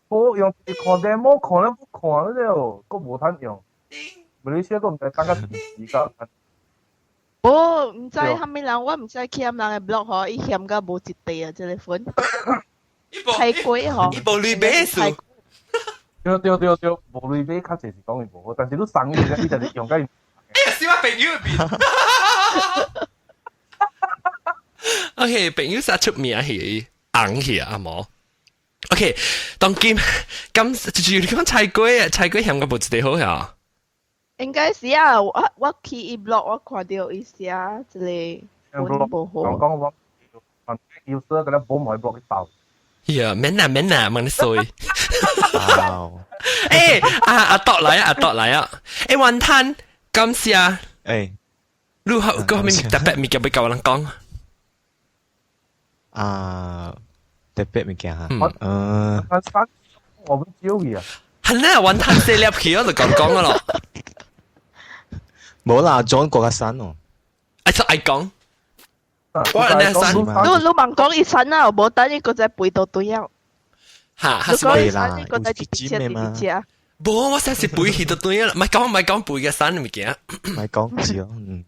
好用一看 demo 看了不看了，閣無通用。馬來西亞閣毋知等較時間。無，毋知蝦米人，我毋知去人的 blog 吼，伊嫌甲無一塊啊，這個款。太貴吼。伊無鐳買數。對對對對，無鐳買較濟是講伊無好，但是你送伊，伊就是用甲伊。哎呀，是我朋友邊。OK，朋友啥出名去，紅去啊無？OK，當今咁就是你講菜龜啊，菜龜嫌個無一個好呀。應該是啊，我我去伊 blog 我看到伊寫一個文無好。講講我，要說個咧保埋 blog 去爆。呀，免啦免啦，問你衰。欸，阿阿多來啊，阿多來啊！欸，雲吞，感謝。欸，你後個後面特別物件欲共人講？啊，特別物件哈。嗯。我們少去啊。係咧，雲吞四粒去我就講講咯。無啦，裝國家山哦。愛出愛講。我係咩山？你你問講伊山啊，無等伊閣再背到對啊。嚇，你講伊山，伊閣再直接直接。無，我先是背去到對啊，唔係講唔係講背嘅山物件。唔係講字咯，嗯。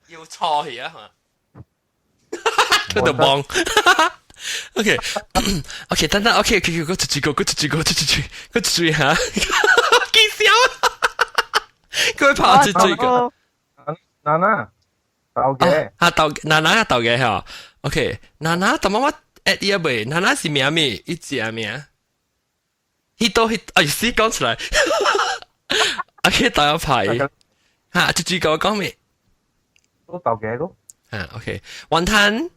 要錯去啊！佢就望。OK OK，等等 OK，佢佢佢出住個，佢出住個，出出住，佢出住嚇，見笑。佢跑出住個。娜娜，豆嘅。啊豆，娜娜豆嘅嚇。OK，娜娜，怎麼我 at 伊未？娜娜是名咩？伊隻名？彼都彼，哎，死講出來。OK，大家排。嚇，出住個講咩？都豆嘅咯。啊，OK，雲吞。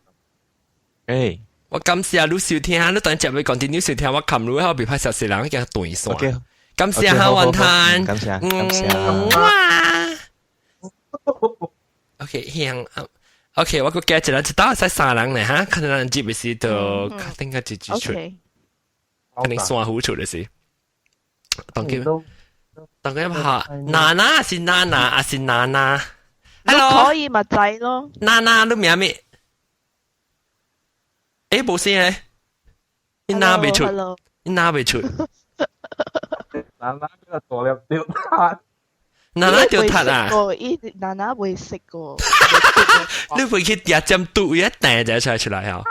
欸，我感謝你收聽，你等陣會講啲你收聽，我冚你後邊拍小細人叫斷線。 OK，感謝哈雲吞，感謝感謝。哇！OK，香。OK，我閣加一人，一道使三人咧哈，可能人接的時就頂個一支出，肯定山虎出的是。當佢當佢拍娜娜是娜娜，還是娜娜？Hello，可以咪制咯。娜娜，你名咩？欸，無聲咧，你拿袂出，你拿袂出。娜娜個大粒掉撻，娜娜掉撻啊！伊娜娜袂識個。你會去食針毒一掟就出出來吼。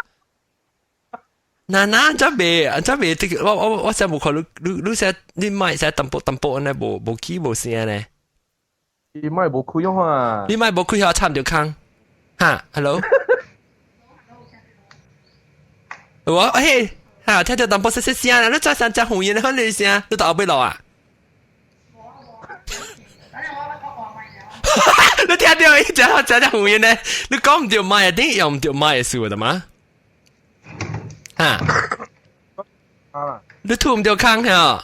娜娜這未，這未，我我我真無看你你你寫你麥寫淡薄淡薄呢，無無起無聲呢。你麥無開用啊！你麥無開，我插唔著空。哈，Hello。我嘿，哈，聽到淡薄細細聲啦，你再聲真紅煙，你你聲，你到後尾落啊？你聽到伊只只只紅煙呢？你講唔著麥啊？頂用唔著麥的事的嗎？哈？你吐唔著空吼？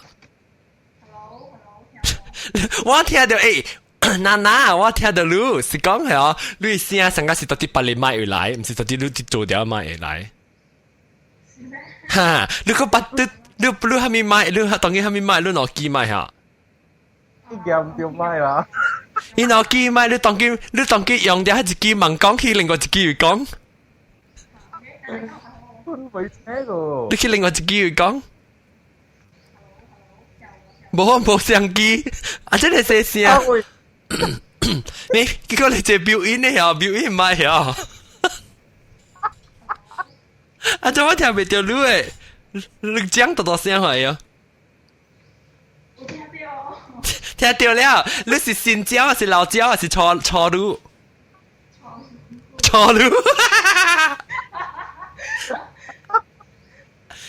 我聽到欸，娜娜，我聽到你是講係哦，你聲上個是到底別個麥會來，毋是到底你做掉麥會來。哈！你個捌你你你蝦米麥？你當佢蝦米麥？你攞機麥哈？你夾唔著麥啦！你攞機麥？你當佢你當佢用掉一支問講去，另外一支又講。未聽過。你去另外一支又講。無無相機，啊！這個細聲。你結果你這表演的哦，表演麥哦。啊！怎我聽袂著你的？你講大大聲話喲。聽著了，你是新椒還是老椒還是錯錯滷？錯滷。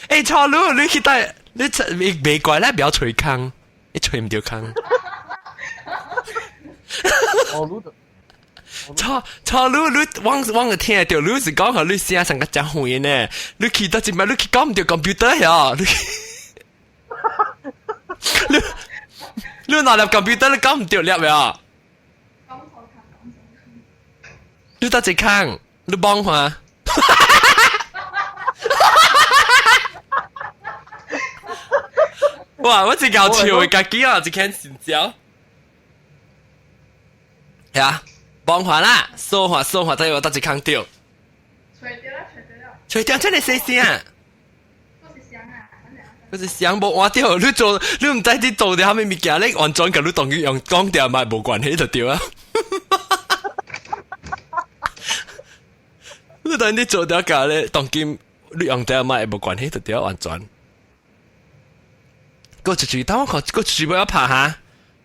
欸，錯滷，你去帶你你袂怪咧，不要吹空，你吹毋著空。錯滷就。錯錯，你你往往個聽到，你是講予你聲成個真遠呢？你去到這擺，你去講毋著 computer 呀？你你你拿粒 computer 你講毋著粒呀？你到一空，你幫看。哇！我真夠笑的，家己啊，一間神招。係啊，幫看啦，說話說話，等我到一空掉。吹掉啦，吹掉啦。吹掉真係細聲。嗰是聲無換掉，你做你毋知你做著啥物物件，你完全共你當用講掉嘛無關係就對啊。你當你做掉共咧，當今你用掉嘛會無關係就對，完全。閣一句，等我看，閣一句欲拍哈。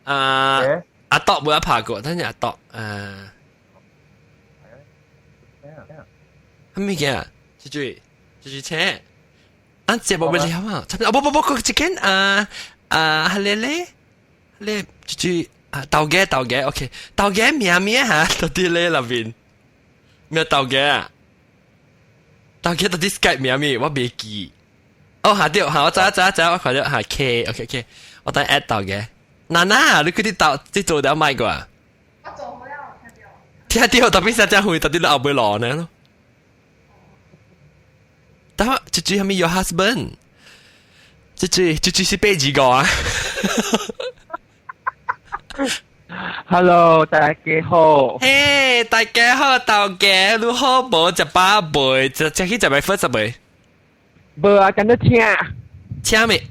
啊，阿多欲拍過，等陣阿多，啊。啥物件？一句，一句請。啊，這無欲了啊！啊，無無無，閣一間啊啊，彼个咧，咧，一句啊，豆芽豆芽，OK，豆芽名名哈，到底咧內面咩豆芽啊？豆芽到底 Skype 名咩？我袂記。哦，下對，下我知知知，我看著下 K，OK OK，我等 add 豆芽。娜娜，你去啲豆，你做了賣過啊？我做好了，聽著。聽著，特別是這會，到底你後尾落呢咯？等下，這句係咪 your husband？這句這句是八字個啊？Hello，大家好。嘿，大家好，大家你好無？食飽未？食食去食麥粉食未？無啊，今日請。請咩？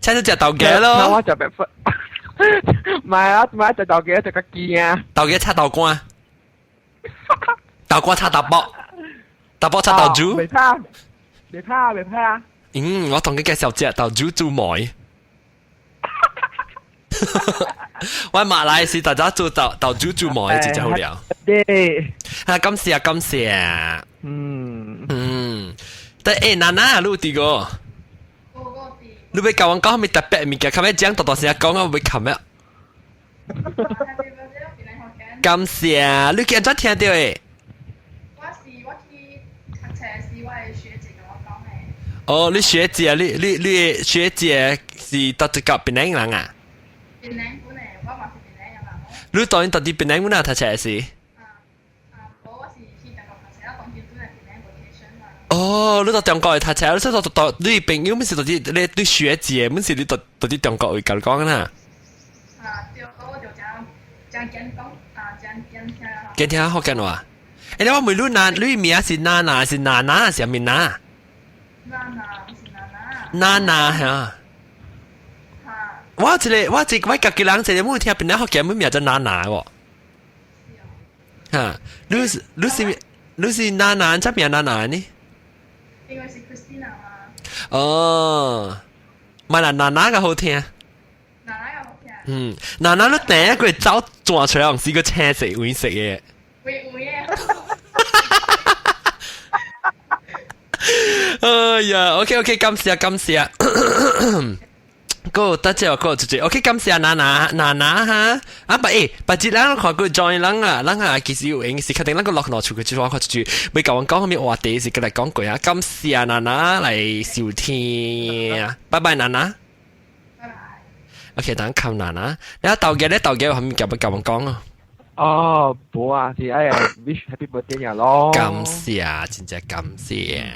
請你食豆家咯。我食麥粉。唔係啊，唔係食豆家，食個雞啊。豆家炒豆乾。豆乾炒豆卜，豆卜炒豆煮。袂怕。袂怕袂怕。嗯，我同佢介紹隻豆煮煮糜。我馬來是大家做豆豆煮煮糜，真正好料。對。啊，感謝感謝。嗯嗯，但欸，娜娜，你有佇個？你欲共阮講啥物特別物件？較欲講大大聲講，我欲冚咩？感謝，你今怎聽著的？哦，你學姐，你你你學姐是佗一個檳城人啊？檳城本來，我嘛是檳城人。你當然佗佇檳城本來讀冊是？啊啊，無，我是去中國讀冊，當今本來檳城 vacation 嘛。哦，你佗中國去讀冊，你說佗佗你朋友，毋是佗佇你你學姐，毋是你佗佗佇中國話共你講啦？啊，對，我就誠誠堅講，啊，誠堅聽。堅聽福建話。欸，你我問你娜，你名是娜娜，是娜娜，是啥物娜？娜娜是娜娜。娜娜嚇。我一個我一我家己人一個，我聽檳城福建，阮名叫娜娜喎。嚇，你是你是你是娜娜，怎名娜娜呢？因為是 Christina 嘛。哦，嘛啦，娜娜較好聽。娜娜較好聽。嗯，娜娜你第一個走轉出來，是個青色黃色的。黃黃的。哎呀，OK OK，感謝感謝。個得隻個姐姐，OK，感謝娜娜娜娜哈。啊，不誒，別節咱看過 join 人啊，人啊其實有閒是確定咱個落落出去，就我看一句，欲共阮講啥物話題是過來講過啊。感謝娜娜來收聽，拜拜娜娜。拜拜。 OK，等冚娜娜。你豆嘅咧，豆嘅有啥物欲共阮講啊？哦，無啊，是愛 wish happy birthday 咯。感謝，真正感謝。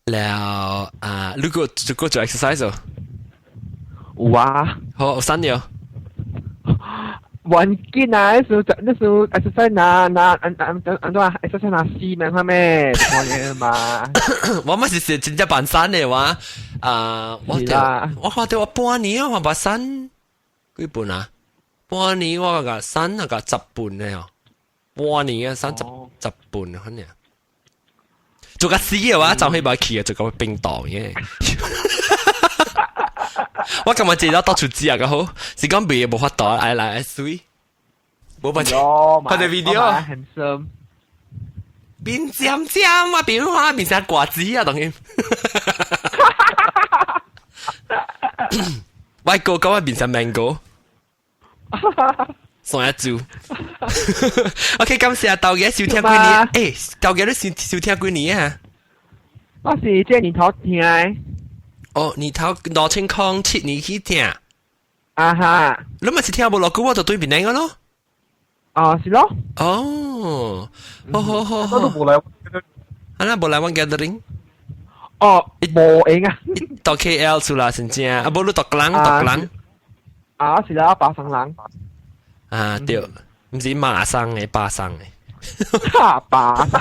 了啊，你閣閣做 exercise 哦？有啊。好，有瘦了。無緊啊，那時那時 exercise 拿拿按按按按怎 exercise 拿死命看咩？看見嘛。我嘛是是真正扮瘦的話，啊，我我看著我半年我嘛瘦幾磅啊？半年我共瘦那個十磅的哦，半年啊瘦十十磅可能。做甲死的話，就去把去啊，做甲冰凍嘅。我感覺這了到處食較好，是講袂無法度愛來愛媠。無辦法，看著 video。面尖尖啊，變花變成瓜子啊，當然。我哥講我變成 mango。上一組。OK，感謝豆嘅收聽幾年？豆嘅你收收聽幾年啊？我是這年頭聽的。哦，年頭2007年去聽。啊哈！你咪是聽無落久，我就對面那個咯。哦，是咯。哦，好好好好。我都無來。啊，那無來阮 gathering。哦，無閒啊。到 KL 出啦，真正啊，無你到人到人。啊，是啦，巴生人。啊，對，毋是馬生的，巴生的。哈，巴生。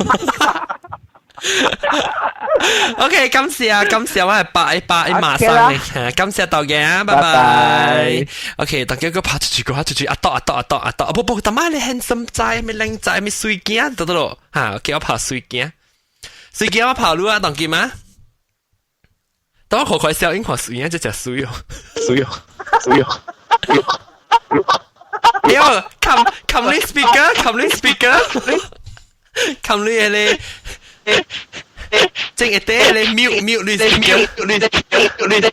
OK，感謝啊，感謝我係八一八一馬生嘅，感謝大家，拜拜。OK，大家個拍出去，個拍出去，阿多阿多阿多阿多，不不，大媽你 handsome 仔，咩靚仔，咩水鏡，得得咯，嚇，叫我拍水鏡，水鏡我跑路啊，當今啊，當我看看小英看水鏡，這隻水哦，水哦，水哦。哎呦，冚冚你 speaker，冚你 speaker，冚你個咧。正一啲你 mute mute 你 mute 你你你你。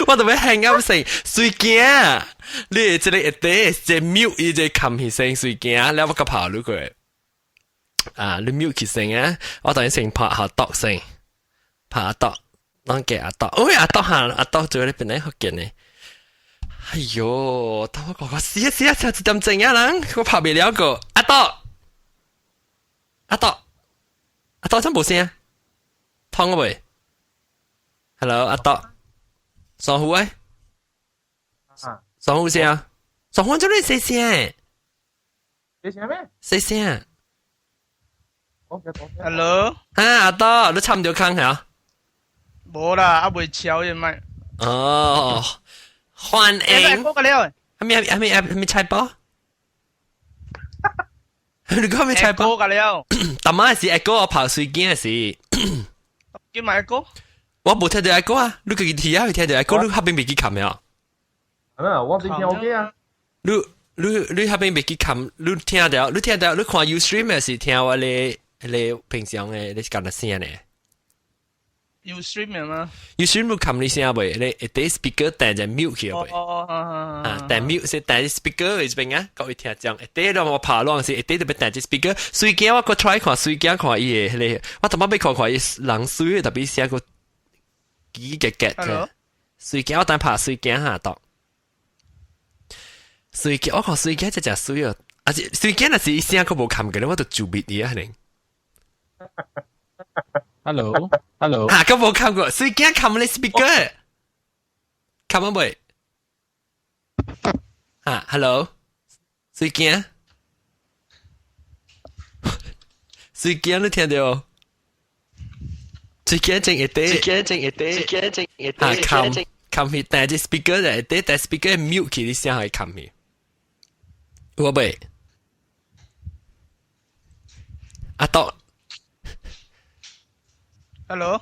我特別 hang up 成水鏡，你這個一啲這 mute 伊這冚起聲水鏡，你我個跑路過啊，你 mute 起聲啊，我等於先拍下讀聲，拍阿讀，啷個阿讀，喂阿讀下阿讀做你邊咧福建呢？哎喲，等我講講試一試一下，一點鐘啊人，我拍袂了個阿多，阿多，阿多真無聲，通個未？Hello，阿多，上戶誒？上戶聲，上戶做你細聲？細聲咩？細聲。 Hello。啊，阿多，你插唔到坑嚇？無啦，還未敲嘅咪。哦。歡迎。過了。係咪係咪係咪菜包？你講咩菜包？過了。大媽是一個我跑水鏡是。叫埋一個。我無聽到一個啊，你家己聽啊，聽到一個，你下邊未記冚呀？啊，我聽 OK 啊。你你你下邊未記冚，你聽到你聽到你看 Ustream 是聽我咧咧平常的你是講的聲呢？ Ustream 嗎？ Ustream 你冚你聲未？你一啲 speaker 彈就 mute 去未？哦啊，彈 mute 是彈 speaker 這邊啊，各位聽講，一啲讓我拍亂是一啲特別彈隻 speaker。水鏡我個 try 看水鏡看伊個，迄個我頭擺要看看伊人水特別寫個幾個個。水鏡我等拍水鏡下當。水鏡我看水鏡這隻水哦，啊是水鏡若是伊聲閣無冚嘅咧，我就就滅伊啊可能。 Hello，Hello，嚇，閣無冚過，水鏡冚你 speaker，冚啊未？嚇，Hello，水鏡，水鏡你聽到？水鏡正一啲，水鏡正一啲，水鏡正一啲，嚇冚冚去，但係 speaker 就一啲，但 speaker mute 起，你聲係冚去。有未？阿多。 Hello，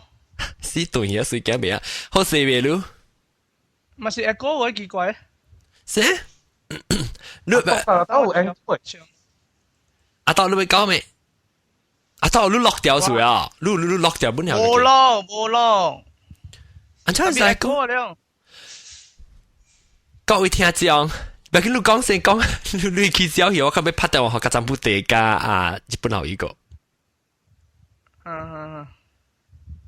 死斷嘢水鏡未啊？好勢未嚕？嘛是一個位奇怪。是？你阿多你會講未？阿多你落掉水啊？你你你落掉本條？無咯無咯。安怎是個了？各位聽眾，別緊你講先講，你去消息，我較欲拍電話予甲占卜地加啊日本後一個。嗯。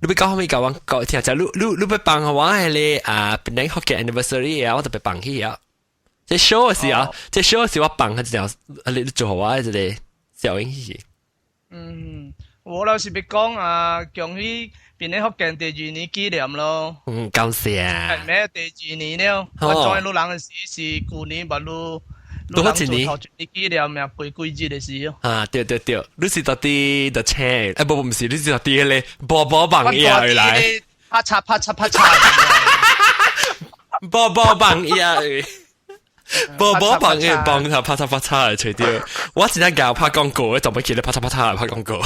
你欲講啥物？甲阮講聽者，你你你欲幫我彼个啊，檳城福建 anniversary 啊，我特別放去啊。這 show 的時候，這 show 的時我放一條，你做予我一個小影戲。嗯，我老是欲講啊，恭喜檳城福建第二年紀念咯。嗯，感謝。係咩？第二年了，我做老人的時是舊年捌錄。多一年，頭一年紀念命陪幾日的時哦。啊，對對對，你是到底就請，欸不不，毋是，你是到底彼个波波棒伊來，啪嚓啪嚓啪嚓，波波棒伊波波棒伊棒頭啪嚓啪嚓來吹掉，我真正𠢕拍廣告，我就欲起來啪嚓啪嚓拍廣告。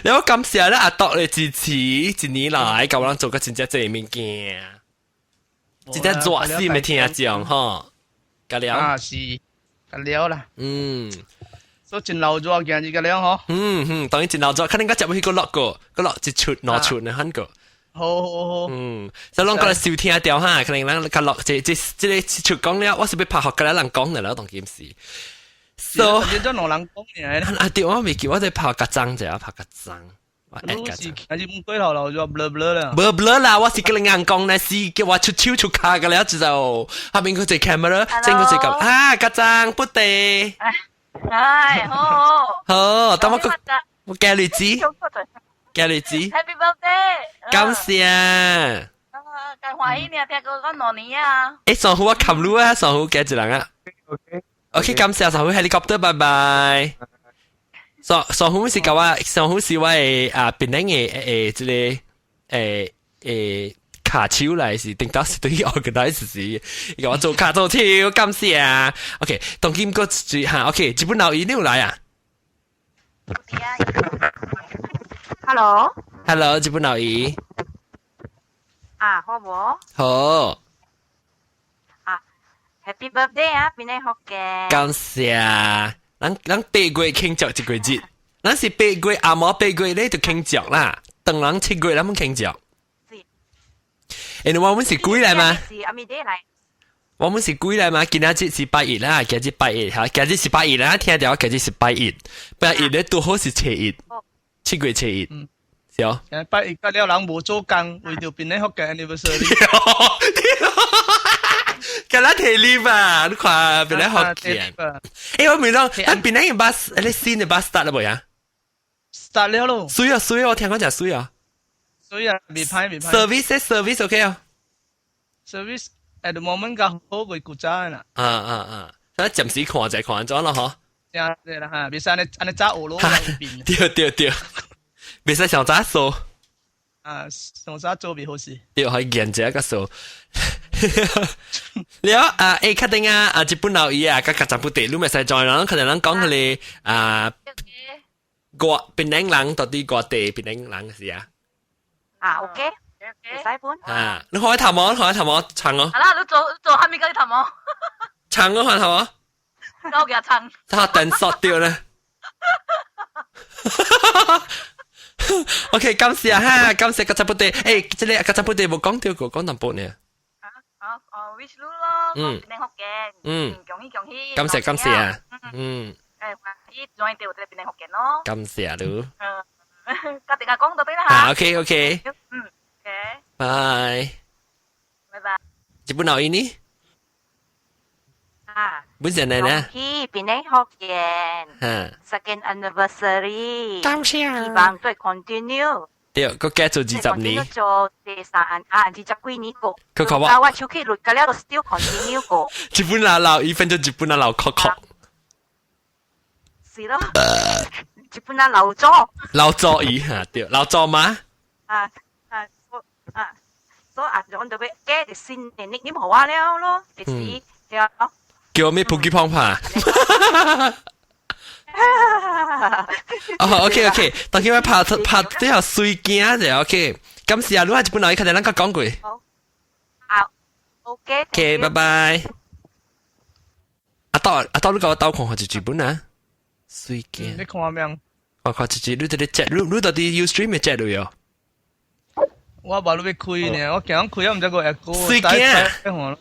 你我感謝咧阿多的支持，一年來共阮做個真正濟物件。真正熱死咪聽講吼，甲了啊是，甲了啦。嗯，所以真老咗今日個了嗬。嗯嗯，當然真老咗，可能我接去個落個，個落一出兩出呢，很個。好好好。嗯，所以攏過來收聽掉哈，可能咱較落這這這個出講了，我是欲拍學個人講的啦，當今時。So，變咗兩人講嘅。啊對，我未記，我在拍較髒者，拍較髒。我你是還是唔過頭流咗 blur blur 啦？無 blur 啦，我是叫你硬講呢，是叫我出手出卡嘅了，就後面嗰隻 camera，整嗰隻咁啊，較髒不得。唉，好。好，等我個我加你知，加你知。 Happy birthday！感謝。啊，咁歡喜呢，聽講講兩年啊。誒，上好我冚路啊，上好加一人啊。 OK。 OK，感謝上好 helicopter，拜拜。上上好是舊啊，上好是我的啊，檳城的誒這個誒誒卡手來是頂到是對 organize 是，伊共我做卡做手，感謝啊。OK，當今個最嚇 OK，日本老姨你有來啊？Hello。 Hello，日本老姨。啊，好無？好。啊，Happy birthday 啊，檳城福建。感謝。咱咱8月慶祝一個節，咱是八月阿毛八月咧就慶祝啦，當人7月咱們慶祝。因為我們是幾來嘛？是阿咪啲來。我們是幾來嘛？今仔日是拜一啦，今日拜一哈，今日是拜一啦，聽到今日是拜一，拜一咧拄好是初一，7月初一，是哦。拜一個了人無做工，為著檳城福建 anniversary。今日提你吧，你看檳城福建。欸，我問你，咱檳城的 bus，你新的 bus start 了無呀？start 了咯。水啊水啊，我聽講誠水啊。水啊，未歹未歹。 service service OK 啊？service at the moment 較好過古早啦。啊啊啊！咱暫時看者看怎咯嗬？正對啦哈，袂使按呢按呢早學咯。對對對，袂使上早做。啊，上早做袂好勢。對，可以驗一個數。了啊，欸，確定啊，啊，日本老姨啊，甲較雜不地，你咪使再人，可能人講佢哋啊，國檳城人到底國地檳城人是啊？啊，OK，會使本。啊，你開頭毛，開頭毛長哦。好啦，你做做蝦米個頭毛？長哦，開頭毛。我給他長。他等索掉咧。OK，感謝哈，感謝較雜不地，欸，這個較雜不地無講到過，講淡薄呢。哦哦，wish 你咯，檳城福建，嗯，恭喜恭喜，感謝感謝啊，嗯，誒，歡喜 join 到這個檳城福建咯，感謝你，嗯，甲大家講到對啦嚇，OK OK，嗯，OK，拜，拜拜，日本老姨呢？啊，本身呢？恭喜檳城福建，second anniversary，感謝，希望對 continue。對，佢加做20年。做第三啊，20幾年過。佢講話。啊，我手機錄個了，都 still continue 過。日本人老伊分做日本人老確確。是咯。日本人老咗。老咗伊嚇對，老咗嗎？啊啊啊！所以啊，我就要加啲新的 nickname 予我了咯，就是對。叫咩普吉胖胖？哦，OK OK，當佢拍拍這下水鏡者 OK，感謝啊，你係日本人，看見咱個講過。好，好，OK。 OK，拜拜。阿豆阿豆，你甲我鬥看看一劇本啊？水鏡。你看咩？我看一集，你這裡 check，你你到底 Ustream 會 check 到喲？我無你欲開呢，我驚開啊，毋知個會過。水鏡。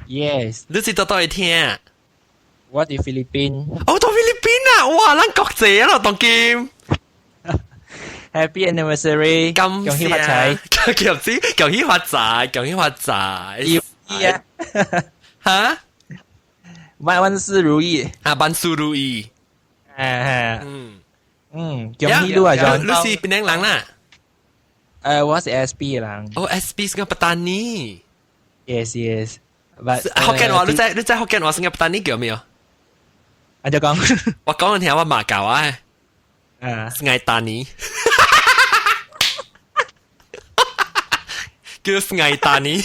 Yes。你是佗佗會聽？我佇菲律賓。哦，到菲律賓啊！哇，咱國際啊，當今。 Happy anniversary！感謝。恭喜發財！恭喜恭喜發財！恭喜發財！如意啊！哈？萬萬事如意。啊，萬事如意。誒嗯嗯，恭喜你啊，John！你是檳城人啦？誒，我是 SB 人。哦，SB 是個 Patani。 Yes, yes. But 福建話，你知你知福建話 Sungai Petani 叫咩？啊，就講，我講你聽，我馬教啊。啊， Sungai Tani。叫 Sungai Tani。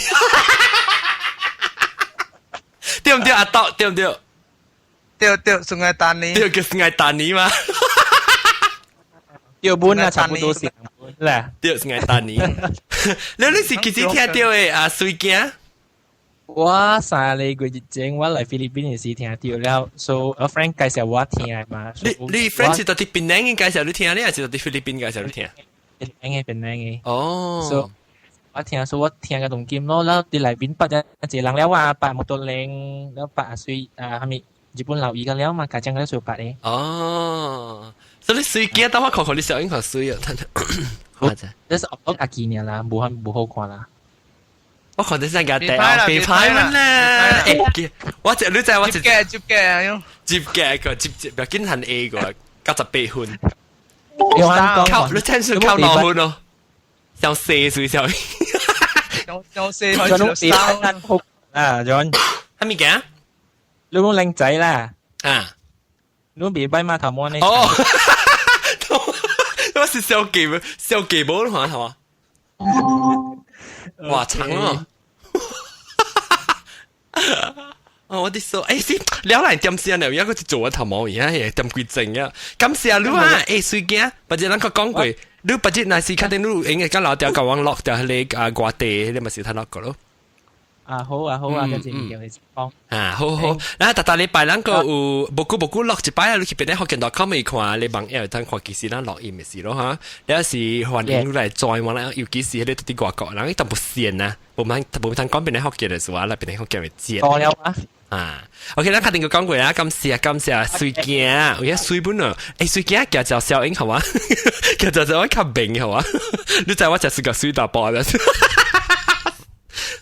對唔對？阿豆對唔對？對對，Sungai Tani。對，叫 Sungai Tani 嘛。對本啊，差不多是啦。對，Sungai Tani。你你是幾時聽到的啊？水鏡？我3個月前我來菲律賓嘅時聽到了，所以我 friend 介紹我聽嘛。你 friend 是到佇檳城介紹你聽，你還是到佇菲律賓介紹你聽？檳城嘅檳城嘅。哦。所以我聽，所以我聽個當今咯，然後佇內邊捌一個人了啊，捌摩托輪，了捌阿水啊，啥物日本老姨個了嘛，家長個時候捌的。哦，所以你水鏡，等我看看你小英看水啊，等等。我這是我家己爾啦，無無好看啦。我看到真係第被派啦！欸，我這你知我接嘅接嘅啊，接嘅個接接，不要緊係 A 個，98分。靠，你真是靠兩分咯，像4歲小。像4歲三啊，John，係咪嘅？你講靚仔啦，啊，你別擺馬頭毛呢？哦，我是小記小記無係嘛？哇，長哦！哦，我啲數，欸，是了來點時了，而家佢做我頭毛，而家係點幾正啊！感謝你啊，欸，水鏡，或者咱佢講過，你或者若是確定你有閒嘅，甲老掉甲網絡掉迄個啊外地，你咪是睇落個咯。啊好啊好啊，跟住叫你講。啊好好，嗱，逐逐禮拜咱個有無久無久落一擺啊，你去邊咧福建 .com 咪看，你網頁通看幾時咱錄音嘅事咯哈。你是歡迎你來 join 我啦，尤其是迄個佇外國人，伊淡薄線啊，無通無通講邊咧福建嘅事啊，來邊咧福建會接。多了啊。啊，OK，咱確定個講過啊，感謝感謝水鏡，有影水本啊，欸，水鏡寄就小英好嘛，寄就就我較明好嘛，你知我就是個水大波啦。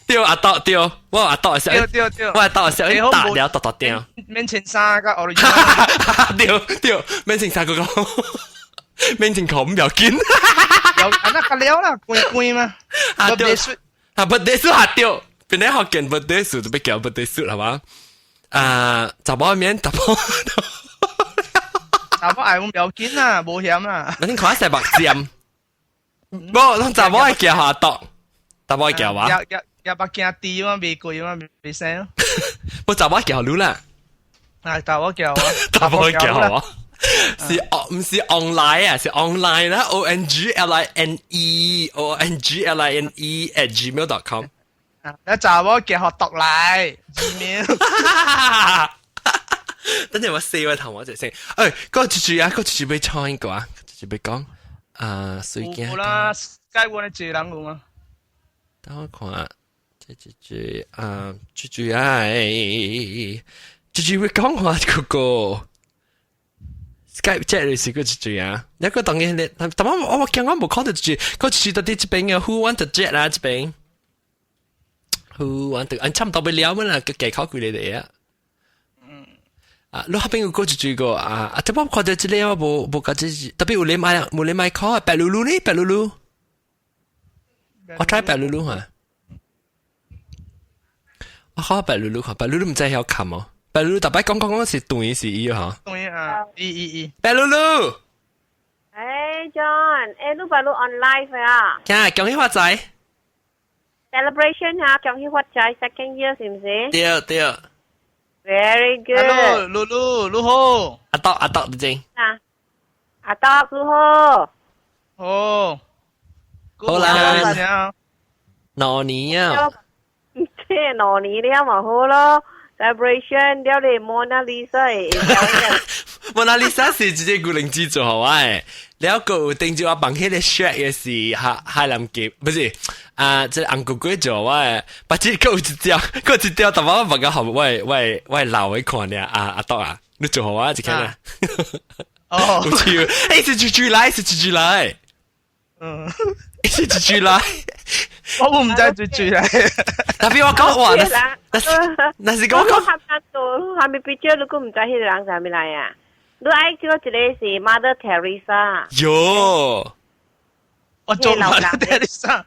對阿豆對，我阿豆係對對，我阿豆係小打了大大點。免穿衫個我對對，免穿衫個個，免穿褲唔要緊。有啊，那個了啦，關關嘛。啊對，啊不得數啊對，本來學見不得數就別叫不得數係嘛？啊，查某面查某，查某愛唔要緊啊，無險啊。你看成目尖，無，攏查某愛叫阿豆，查某愛叫我。入目鏡低嘛，未貴嘛，未生。我查某叫你啦。啊，查某叫我。查某叫我。是哦，唔是 online 啊，是 online 啦，O N G L I N E O N G L I N E @gmail.com。啊，你查某叫學讀嚟 Gmail。等陣我四位頭我就先，誒，嗰個住住啊，嗰個住住要唱一個啊，住住要講啊，水鏡。有啦，該我的一個人有嗎？等我看。這這這啊，住住啊，住住會講話嗰個 Skype chat 是個住住啊，一個當然你，但我我驚我冇看到住住，個住住到底這邊嘅 Who want to chat 啊？這邊 Who want to？啊，差唔多要了嘛啦，個技巧佢哋哋啊。啊，你嗰邊有個住住個啊，啊，特別我看到這個我無無覺這，特別有你買冇你買考白嚕嚕呢？白嚕嚕，我 try 白嚕嚕嚇。我看白嚕嚕看，白嚕嚕唔知曉冚哦。白嚕嚕特別講講講是斷是伊嗬。斷啊！伊伊伊。白嚕嚕。誒，John，誒，你白嚕 on live 啊？啊，恭喜發財。 Celebration 嚇，恭喜發財，second year 是唔是？對對。 Very good。 Hello，嚕嚕嚕好。阿豆阿豆你正。啊，阿豆嚕好。哦。好啦。2年啊。這2年了嘛好咯，celebration 了你 Mona Lisa 會 Mona Lisa 是直接古靈機做好誒，了個有頂住我放迄個 shirt 嘅是海海南雞，不是啊，這紅龜龜做我的，把這個有一條，個一條，但我目個好，我我我老會看咧，啊阿豆啊，你做好我一看啊，哦，有笑，欸是住住來，是住住來，嗯，是住住來。我唔知住住來，特別我講話，那那是講講。合做，下面 picture 你都唔知彼個人啥物來啊？你愛叫一個是 Mother Teresa。喲，我做 Mother Teresa。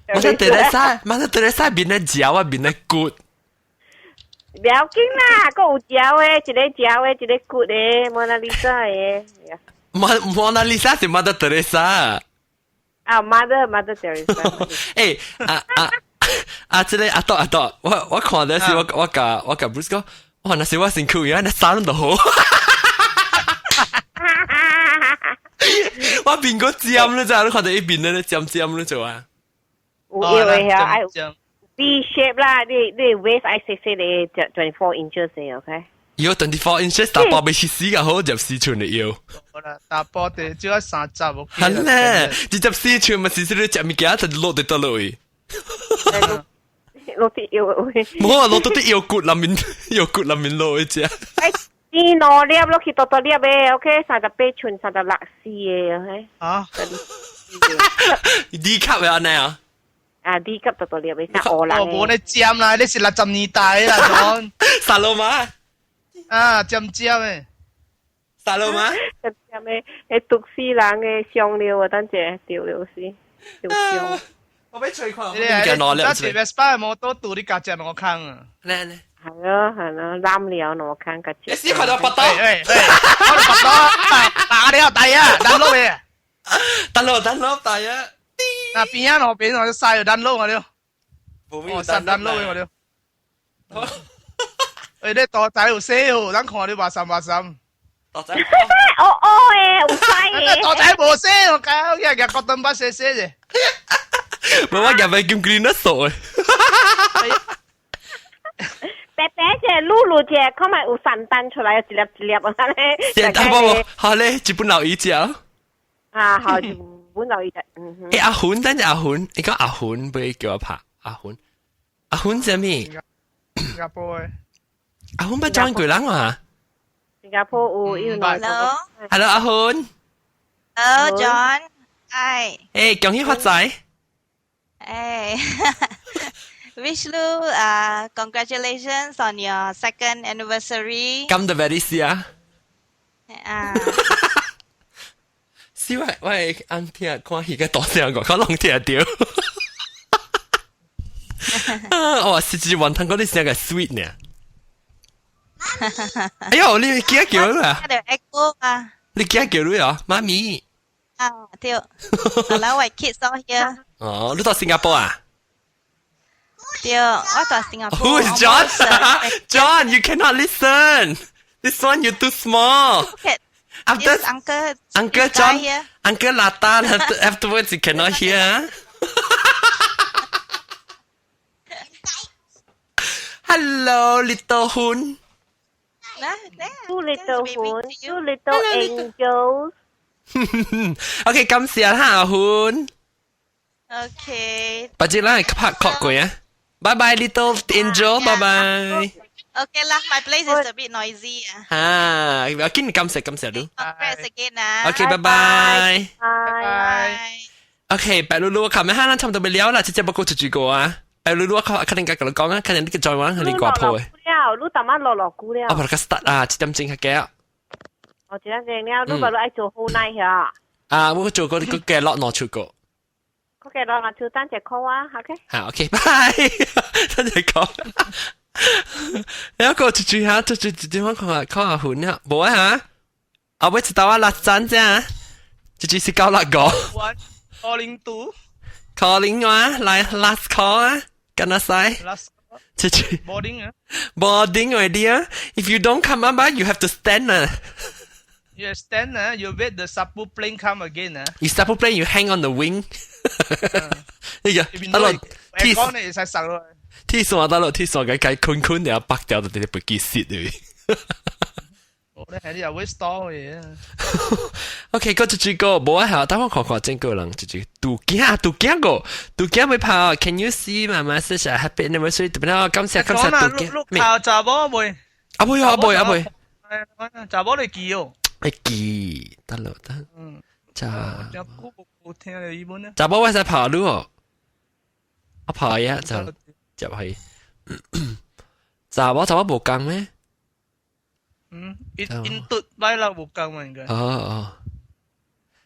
Mother Teresa，Mother Teresa 面咧嚼啊，面咧骨。不要緊啦，閣有嚼的，一個嚼的，一個骨的，Mona Lisa 的。 Mona Lisa 是 Mother Teresa。啊，Mother Teresa。欸，啊啊啊！這個阿豆阿豆，我我看的是我我共我共 Bruce 講，哇，那是我身軀，原來衫都好。我面個尖你知，你看到一邊咧尖尖你做啊？有有的遐愛 V shape 啦，你 waist 愛細細嘅 24 inches 嘅，OK？要 24 inches 查埔未去死個好24寸的腰。好啦，查埔地只要30，係咧，24寸咪是是你食物件就落佇倒落去。落啲腰位。冇啊，落到啲腰骨裏面，腰骨裏面落去只。哎，呢兩粒落去多多粒嘅，OK？38寸，36四嘅，OK？啊？D 級嘅按呢啊？啊，D 級多多粒嘅，三烏人。我冇你尖啦，你是60年代啦，講。沙羅馬。啊，尖尖嘅。沙羅馬。尖尖嘅，係毒死人嘅香料啊！等陣掉了死，掉香。我俾吹看。你係你是 Vespa 摩托拄你家只兩空啊？咧咧。係咯係咯，攬了兩空個。你試看到腹肚？喂喂，我腹肚打了大啊，等落嘅。等落等落大啊！那邊啊，那邊我就曬等落我了。我實等落我了。喂，你大仔有寫哦，咱看你話三話三。大仔。哦哦誒，有寫嘅。大仔無寫，我搞日日覺得捌寫寫啫。冇我入去咁 green 得傻嘅。白白隻露露隻，看咪有散彈出來，一粒一粒啊咧。散彈不不，好咧，日本老姨只。啊，好，日本老姨隻。嗯。誒，阿魂，等陣阿魂，你講阿魂，不叫我拍阿魂。阿魂係咩？新加坡嘅。阿魂捌裝過人啊？新加坡有有。 Hello。 Hello，阿魂。 Hello John。Hi。誒，恭喜發財。誒。Vishnu, congratulations on your second anniversary. 咁就 very 是啊。啊。是我我係按聽看戲嘅大聲個，可能聽到。哦，是是雲吞嗰啲聲個 sweet 呢。哎呦，你記得叫啦？ echo 啊。你記得叫你啊，媽咪。啊，對。Hello, my kids all here。哦，你到新加坡啊？對，我到新加坡。 Who is John? John, you cannot listen. This one you too small. Okay. After Uncle Uncle John, Uncle Latan afterwards you cannot hear. Hello, little Hoon. Two little Hoon, two little angels. OK，感謝哈阿歡。 OK。把這咱拍確過啊。Bye bye, little angel. Bye bye. Okay 啦，my place is a bit noisy 啊。啊，要緊感謝感謝你。 Congrats again 啊。 OK，拜拜。拜。 OK，白露露，我琴日哈，咱差唔多未了啦，直接不過出住個啊。白露露，我肯定甲你講啊，肯定你個再玩係你掛鋪嘅。了，你淡仔落落久了。我把它 start 啊，7點鐘較嘅。哦，7點鐘了，你把你愛做好耐遐。啊，我做過個嘅落攞出過。個嘅落攞出，等一 call 啊，OK。好，OK，拜，等一 call。有一個出住下，出住點樣看下看下款啊？冇啊嚇，後尾一道啊六盞啫，出住是965。 One calling two。 calling 啊，來 last call 啊，跟阿西。 Last 出住。 boarding 啊。 Boarding already 啊，If you don't come up, you have to stand 啊。 You stand 啊，you wait the sapu plane come again 啊。 You sapu plane, you hang on the wing。呢個得落鐵講你會使殺落。鐵線得落鐵線嘅計困困然後拔掉就直接飛機死去。我咧係你又會 store 嘅。 OK，個這個無啊，等我看看這個人，這個杜囝杜囝個杜囝未拍，Can you see 媽媽寫下 Happy Anniversary？特別感謝感謝杜囝。你靠查某未？啊未啊未啊未。查某你記哦。會記得咯得。嗯。查。有聽到英文呢？查某我使跑路哦。我跑呀就就係。查某查某無共咩？嗯，因嘟擺啦無共嘛應該。哦哦。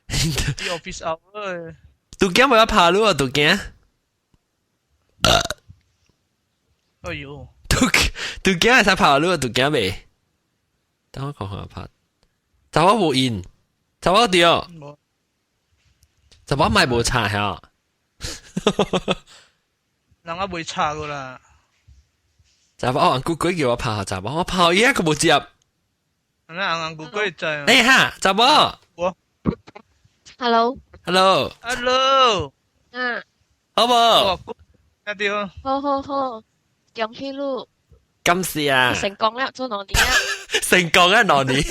啲 office hour。杜囝無要跑路啊，杜囝。哎呦。杜杜囝會使跑路啊，杜囝未？等我看看拍。查某無應，查某對。查某咪無查嚇。人家未查過啦。查某紅姑鬼叫我拍查某，我拍伊個無接。那紅姑鬼在。哎哈，查某。我。 Hello。 Hello。 Hello。嗯。好無？對。好好好，恭喜你。感謝啊！成功啦，做兩年啊！成功啊，兩年，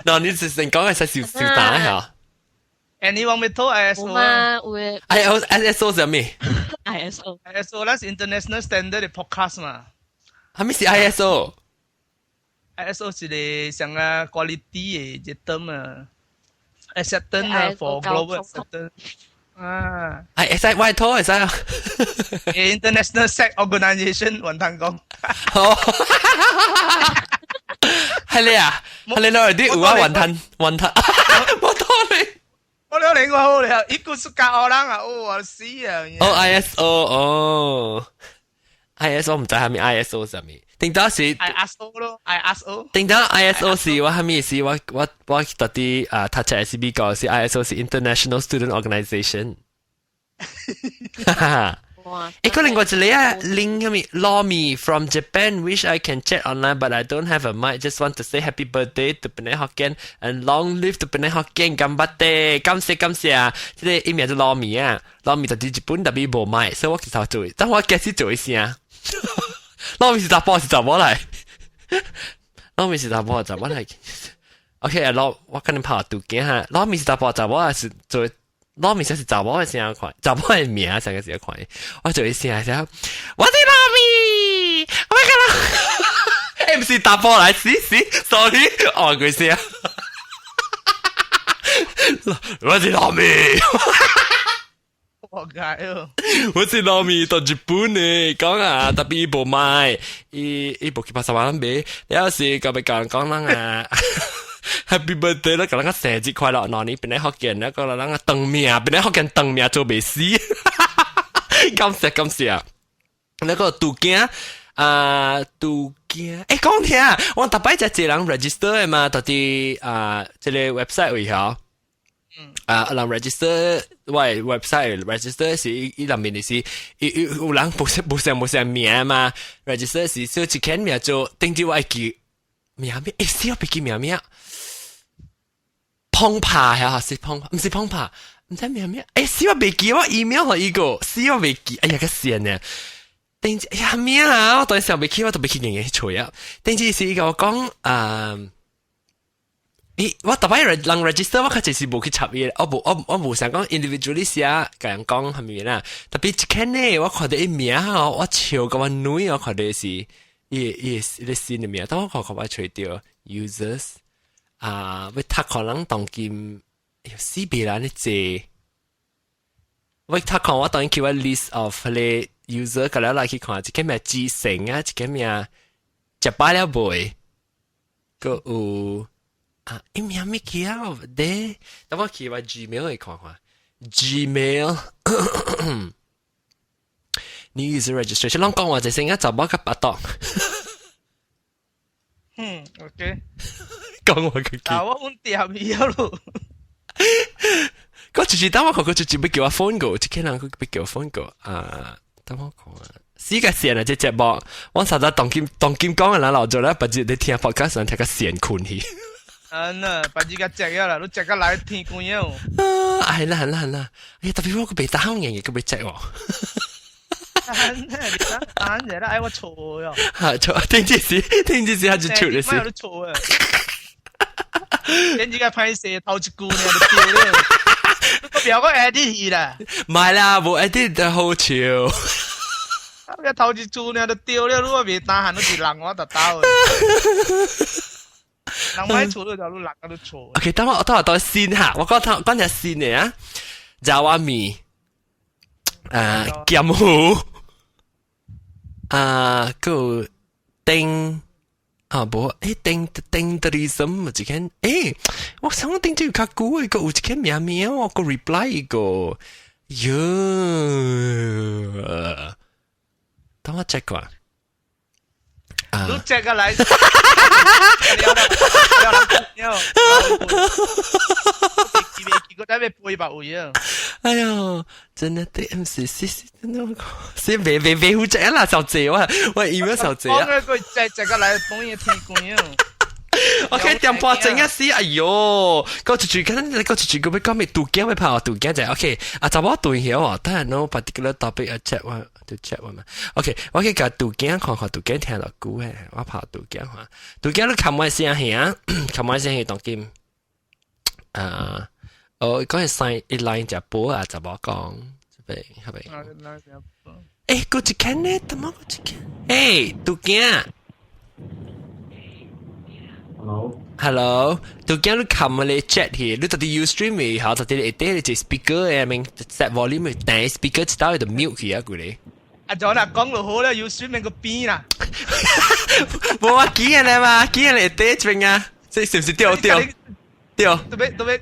兩年是成功係使小小打嚇。 Anyone 會討 ISO 嘛？有 I O S O 是咩？ISO ISO 那是 International Standard 的 podcast 嘛。係咩是 ISO？ ISO 是個像啊 quality 的一 term 啊，acceptance 啊 for global acceptance 啊。係會使外拖會使啊。 International Sex Organization 雲吞講。好。係你啊？係你攞嚟啲有啊雲吞雲吞，我拖你。我了另外好了，一個是教人啊，哦死啊！哦 ISO 哦，ISO 唔知係咪 ISO 上面。頂到是 ISO 咯，ISO。頂到 ISO 是我係咪是我我我特啲啊，讀冊 SB 個是 ISO 是 International Student Organisation。哈哈。誒，個另外一個啊，link 係咪 Lomi from Japan wish I can chat online but I don't have a mic just want to say happy birthday to Penang Hokkien and long live to Penang Hokkien 感謝感謝感謝啊！這個伊名做 Lomi 啊，Lomi 就佇日本特別無麥，所以我其實做，但我開始做一聲。Lomi 是查埔是查某來，Lomi 是查埔查某來。OK 啊，攞我可能拍杜鏡哈，Lomi 是查埔查某還是做？攞面先是查某的聲看，查某的名成個是看，我做一聲聲，我是糯米，我個啦，欸，毋是查埔來，死死，sorry，哦，佢聲，我是糯米，我解哦，我是糯米到日本的，講啊，特別伊無買，伊伊無去巴沙灣買，了是甲欲講講人啊。Happy birthday 啦！共人講生日快樂，兩年變咧福建，那個人個長命，變咧福建長命做袂死，感謝感謝。那個杜驚啊，杜驚，欸，講聽，我逐擺才一人 register 的嘛，到底啊，這個 website 位吼。啊，人 register 我 website register 是伊內面就是伊有人無無啥無啥名嘛，register 是說一間名做頂住我會記名咩？欸，死我袂記名咩？碰拍呀，是碰，毋是碰拍，毋知名咩？欸，死我袂記我 email 予伊個，死我袂記，哎呀，個線呢？頂住，哎呀咩啊？我當時想袂起，我都袂去認去揣啊。頂住是伊共我講啊。咦，我逐擺人 register，我較濟是無去插伊，我無我我無想講 individually 寫，共人講係咪啦？特別一間呢，我看到伊名吼，我笑甲我女，我看到是伊伊伊個新的名，但我看看我揣著 users 啊，欲讀可能當今哎喲死別啦，你這，我讀看我當然去我 list of 彼个 user，共了來去看，一個名志成啊，一個名食飽了未？閣有。啊，伊名物叫的，等我去我 Gmail 去看看，Gmail new user registration，攏講話就先啊，查某佮巴肚。嗯，OK。講話佢啊，我阮掂伊咯。我就是等我看，佢就欲叫我 phone 個，一個人佢欲叫我 phone 個啊，等我看。死個線啊！這節目，我實在當今當今講的人老做咧，別日你聽 podcast 聽個線困去。嗯啊，別日個食了啦，你食個來天光了。啊，係啦係啦係啦，哎呀，特別我個袂打好硬嘅，佢袂食喎。嗯，你等陣啦，哎我錯喲。嚇錯，聽這時聽這時他就錯了是。錯啊！點知個歹勢頭一句呢就對了，我不要講 edit 去啦。唔係啦，無 edit 就好笑。啊！頭一句呢就對了，如果袂打喊，你是人我就兜。人買錯了就你人都錯。 OK，等我等我到先嚇，我講頭講隻先嘅啊，爪哇麵，啊鹹魚，啊個丁啊無，欸丁丁的什麼一間，欸我想講丁這較久的，個有一間名名我個 reply 一個，喲，等我 check 看。你 check 個來，了了了，記未記過在欲背別位啊？哎喲，真的對，毋是是是真的，是袂袂袂負責啦，小姐我我 email 小姐啊。我個 check check 個來，半夜天光啊！ OK，點半鐘啊死，哎喲，個一句簡單，個一句個欲講咩？杜驚欲拍杜驚就 OK。啊，查某對曉哦，但係 no particular topic 啊 chat 我就 chat 我嘛。OK，我去共杜驚看看，杜驚聽落久嘅，我拍杜驚看。杜驚你冚我聲兄，冚我聲兄當今。啊，哦，講係上一 line 就波啊，查某講，這邊，這邊。欸，過一間呢？怎麼過一間？欸，杜驚。 Hello。 Hello，杜驚你冚個 chat 去，你到底 Ustream 未？好，到底會底一 speaker 嘅明 set volume 但 speaker 一道就 mute 去啊，佢咧。阿 John 啊，講落好啦，Ustream 個邊啦。無啊，記咧嘛，記咧底這邊啊，這是不是對對對？對別對別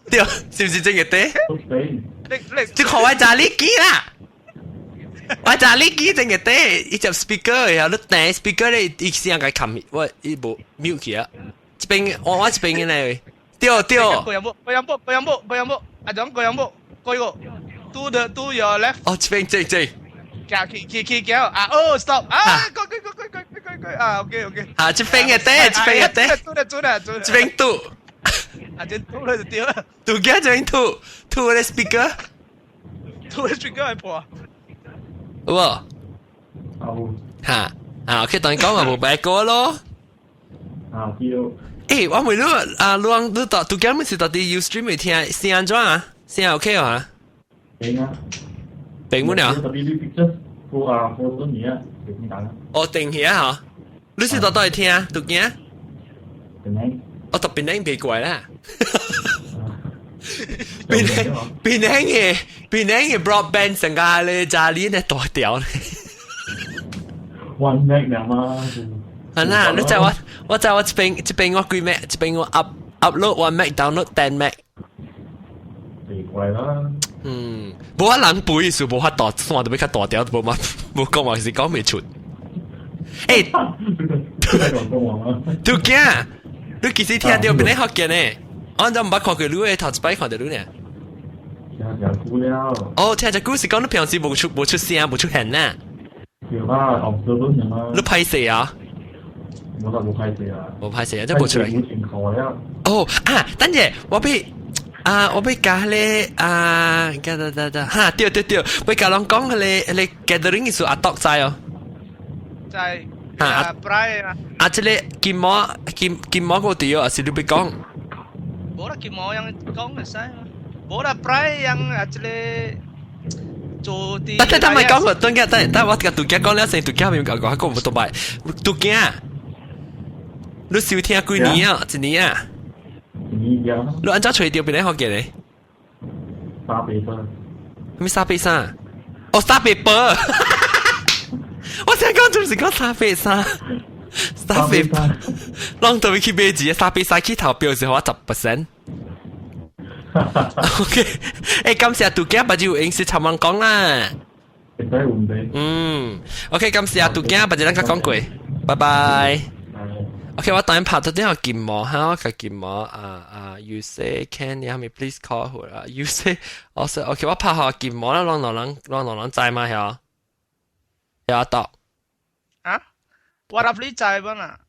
對，是不是這個底？你你，這看我知你記啦。我知你記這個底，伊隻 speaker 然後你彈 speaker 咧，伊聲共冚，我伊無 mute 去啊。這邊我我這邊嘅咧，對對。個有冇？個有冇？個有冇？個有冇？阿 John 個有冇？個個 to your left。哦，這邊這這。去去去去啊！哦，stop 啊！過過過過過過過啊！OK OK。啊，這邊嘅底，這邊嘅底。拄啦拄啦拄啦。這邊拄。啊，這拄啦就對啦。拄驚這邊拄，拄個 speaker。拄個 speaker 係破。有無？有。哈啊，OK，當講嘛無白過咯。啊，對。欸，我問你啊，你你到拄驚每次到底 Ustream 會聽聲按怎啊？聲 OK 啊？平啊。平冇了。特別你 picture 個啊，好多年啊，平單。哦，定起啊嗬。你是到倒去聽拄驚？檳城。哦，特檳城別怪啦。檳城檳城嘅檳城嘅 broadband 成個咧家裡咧大條咧。 One meg 了嘛？係啦，你知我我知我這邊這邊我幾 meg，這邊我 upload 1 meg download 10 meg。奇怪啦。嗯，無法人背是無法大線都欲較大條，無嘛無講話是講袂出。欸，拄驚，你幾時聽著檳城福建呢？我怎毋捌看過你的頭一擺看著你呢？聽誠久了。哦，聽誠久是講你平時無出無出聲無出現呐？對啦，observe 嘛。你歹勢啊？我都無歹勢啊。無歹勢啊，這無出來。無情況了。哦啊，等陣我欲啊，我欲共彼个啊，得得得得，哈，對對對，欲共人講彼个彼个 gathering 意思阿獨知哦。知。啊，啊，這個金毛金金毛個對啊，是你欲講？無啦，金毛樣講會使嘛？無啦，Brian 啊，這個做啲。等等，等咪講個，等下等等，我共杜驚講了先，杜驚咪講講，講唔多擺。杜驚，你收聽幾年啊？一年啊？一年啊。你按怎揣著檳城福建咧？383。啥物383？哦，388。我想講就是講三八三，三八八，攏特別去買字，383去投票是我10%。OK，欸，感謝杜驚，把就有閒時尋人講啦。會使問題。嗯，OK，感謝杜驚，把就咱較講過，拜拜。OK，我等陣拍到啲個金毛哈，我個金毛啊啊，You say can you help me please call 佢啦？You say 我說 OK，我拍好金毛啦，讓兩人讓兩人知嘛曉？有得。啊？我入你知本啊？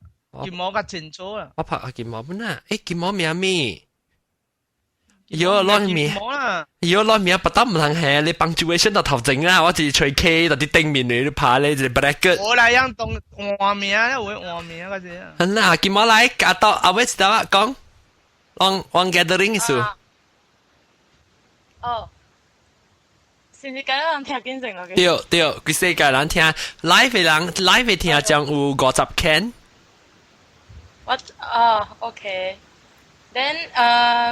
金毛較清楚啦。我拍下金毛本啊？欸，金毛名咩？喲，攞名，喲，攞名不得唔通係你 punctuation 就頭前啦，我是吹 K 就啲頂面你拍咧就 bracket。我來樣當換名，會換名嗰隻。好啦，金毛來，阿到阿偉知道啊，講，on on gathering 意思。哦，是唔是今日人聽見成個？對對，規世界人聽 live 的人 live 的聽將有50 can。我哦，OK。Then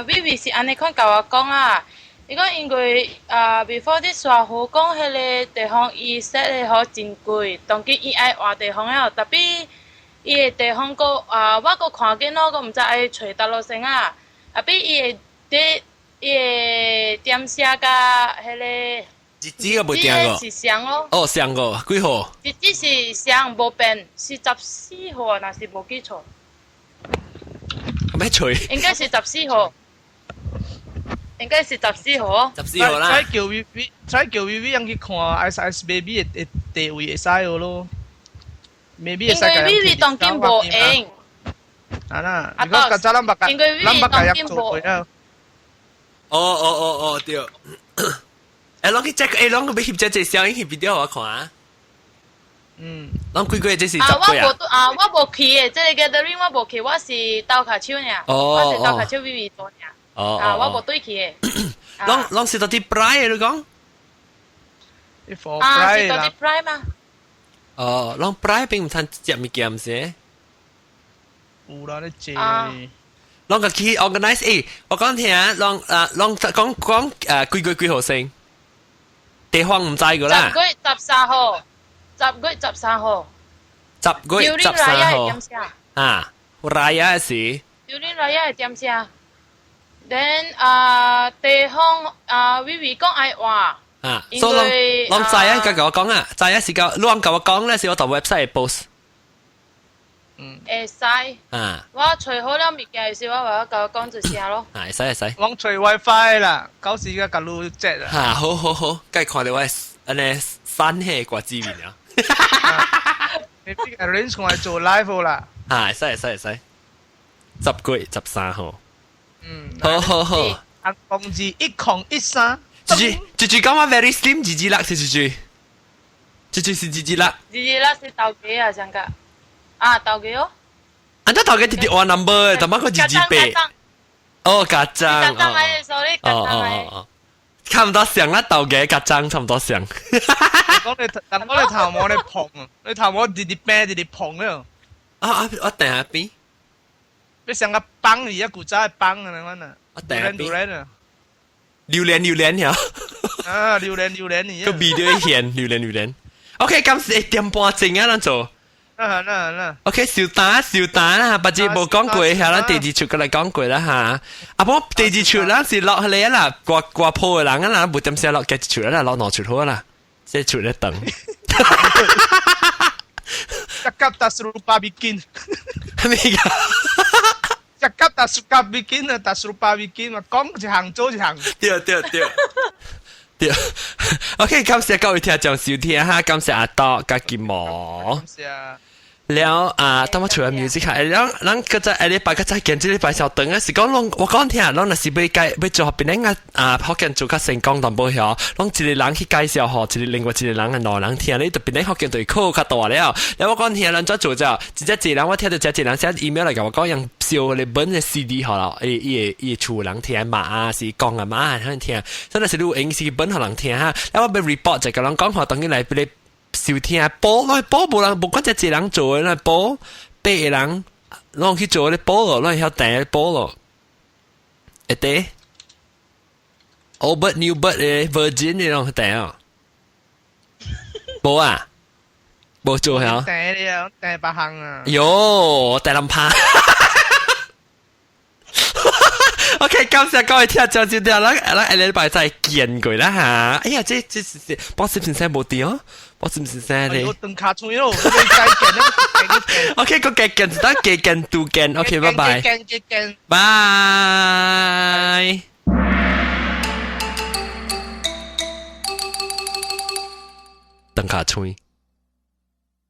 微微是按呢款共我講啊，伊講因為before 佇沙湖講彼个地方伊 set 的好真貴，當今伊愛換地方了，tapi 伊的地方閣啊，我閣看見咯，閣毋知愛揣佗落先啊，啊比伊的佇伊的點寫佮彼个日子閣無定過。是雙咯。哦，雙個幾號？日子是雙無變，是14號，若是無記錯。咩吹？應該是十四號，應該是十四號。14號啦。再叫 V V，再叫 V V 人去看 S S Baby 的地位會使咯。maybe 因為 V V 當今無閒。啊啦，如果較早咱捌應該咱捌家做過啊。哦哦哦哦，對。誒，攏去 check，誒，攏去翕這隻小影翕 video 我看啊。嗯。攏幾個這是啊，十幾啊？我無啊，我無去的，這個 gathering 我無去，我是鬥跤手爾，我是鬥跤手微微做爾。哦。啊，我無對去的。攏攏是到啲 price 你講？啊，是到啲 price 嘛？哦，攏 price 並唔通食物件毋是？有啦，你借。攏個去 organize 誒，我講聽，攏啊攏講講誒幾月幾號先？地方唔知個啦。 10月13號，10月13號。 10月13號。啊，Raya 是。 During Raya 係點聲？Then 啊，地方啊，微微講愛話。啊，所以攏攏知啊，佮我講啊，知啊是個，你講佮我講咧，是我到 website post。嗯。會使。啊。我揣好了物件時，我話我佮我講一聲咯。啊，會使會使。我揣 WiFi 啦，到時個佮你接啦。嚇，好好好，該看到我按呢散氣掛字面啊。你 arrange 我做 live 啦。啊，會使會使會使。10月13號。嗯。好好好。紅公字1013。豬豬豬豬講話 very slim，二二六是豬豬，豬豬是二二六。二二六是頭家啊，上個啊頭家哦。按照頭家直直換 number，但乜個228？哦，家長。家長嚟，sorry，家長嚟。哦，差唔多上啦，頭家家長差唔多上。講你，但講你頭毛你碰，你頭毛直直變直直碰了。啊啊！我訂下邊。你上個幫而家古早幫啊，你講啊。我訂下邊。啊。榴蓮榴蓮呀！啊，榴蓮榴蓮你。個味道現榴蓮榴蓮。OK，今時1點半鐘啊，咱做。啊啦啦。 OK，小打小打啦，不知無講過，下咱第二出過來講過啦嚇。啊，無第二出咱是落嚟啦，掛掛鋪的人啊啦，無點寫落第一出啦，落兩出好啦，這出咧等。 Cakap tak serupa bikin。係咪㗎？ Cakap tak suka bikin 啊，tak serupa bikin 嘛，講一項做一項。對對對。對，OK，感謝各位聽眾收聽哈，感謝阿多佮金毛。感謝。了啊，當我除咗 music 下，了咱個在下禮拜個再見，這禮拜小長啊，是講攏我講聽，攏若是欲介欲做邊個啊，福建做較成功淡薄曉，攏一個人去介紹予，一個另外一個人啊，兩人聽，你就變福建就會考較大了。了我講聽，咱怎做者，真正一個人我聽到這一個人寫 email 來共我講，用燒個本的 CD 好了，伊伊伊厝人聽嘛啊，是講啊嘛，可能聽，所以若是你有閒時本予人聽哈，了我欲 report 就共人講話，當然來俾你。收聽播，攏播無人，無管這一個人做的，攏播八個人，攏去做咧播咯，攏會曉訂播咯。會得？Old Bird New Bird 的 Virgin 的攏訂哦。無啊？無做曉？訂了，訂別項啊。喲，訂人拍。OK，感謝各位聽眾收聽，咱咱下禮拜再見過啦嚇。哎呀，這這是博士先生無佇哦，博士先生咧。我斷跤喙咯，再見。 OK，個加見，得加見拄見。OK，拜拜。見見見。拜。斷跤喙。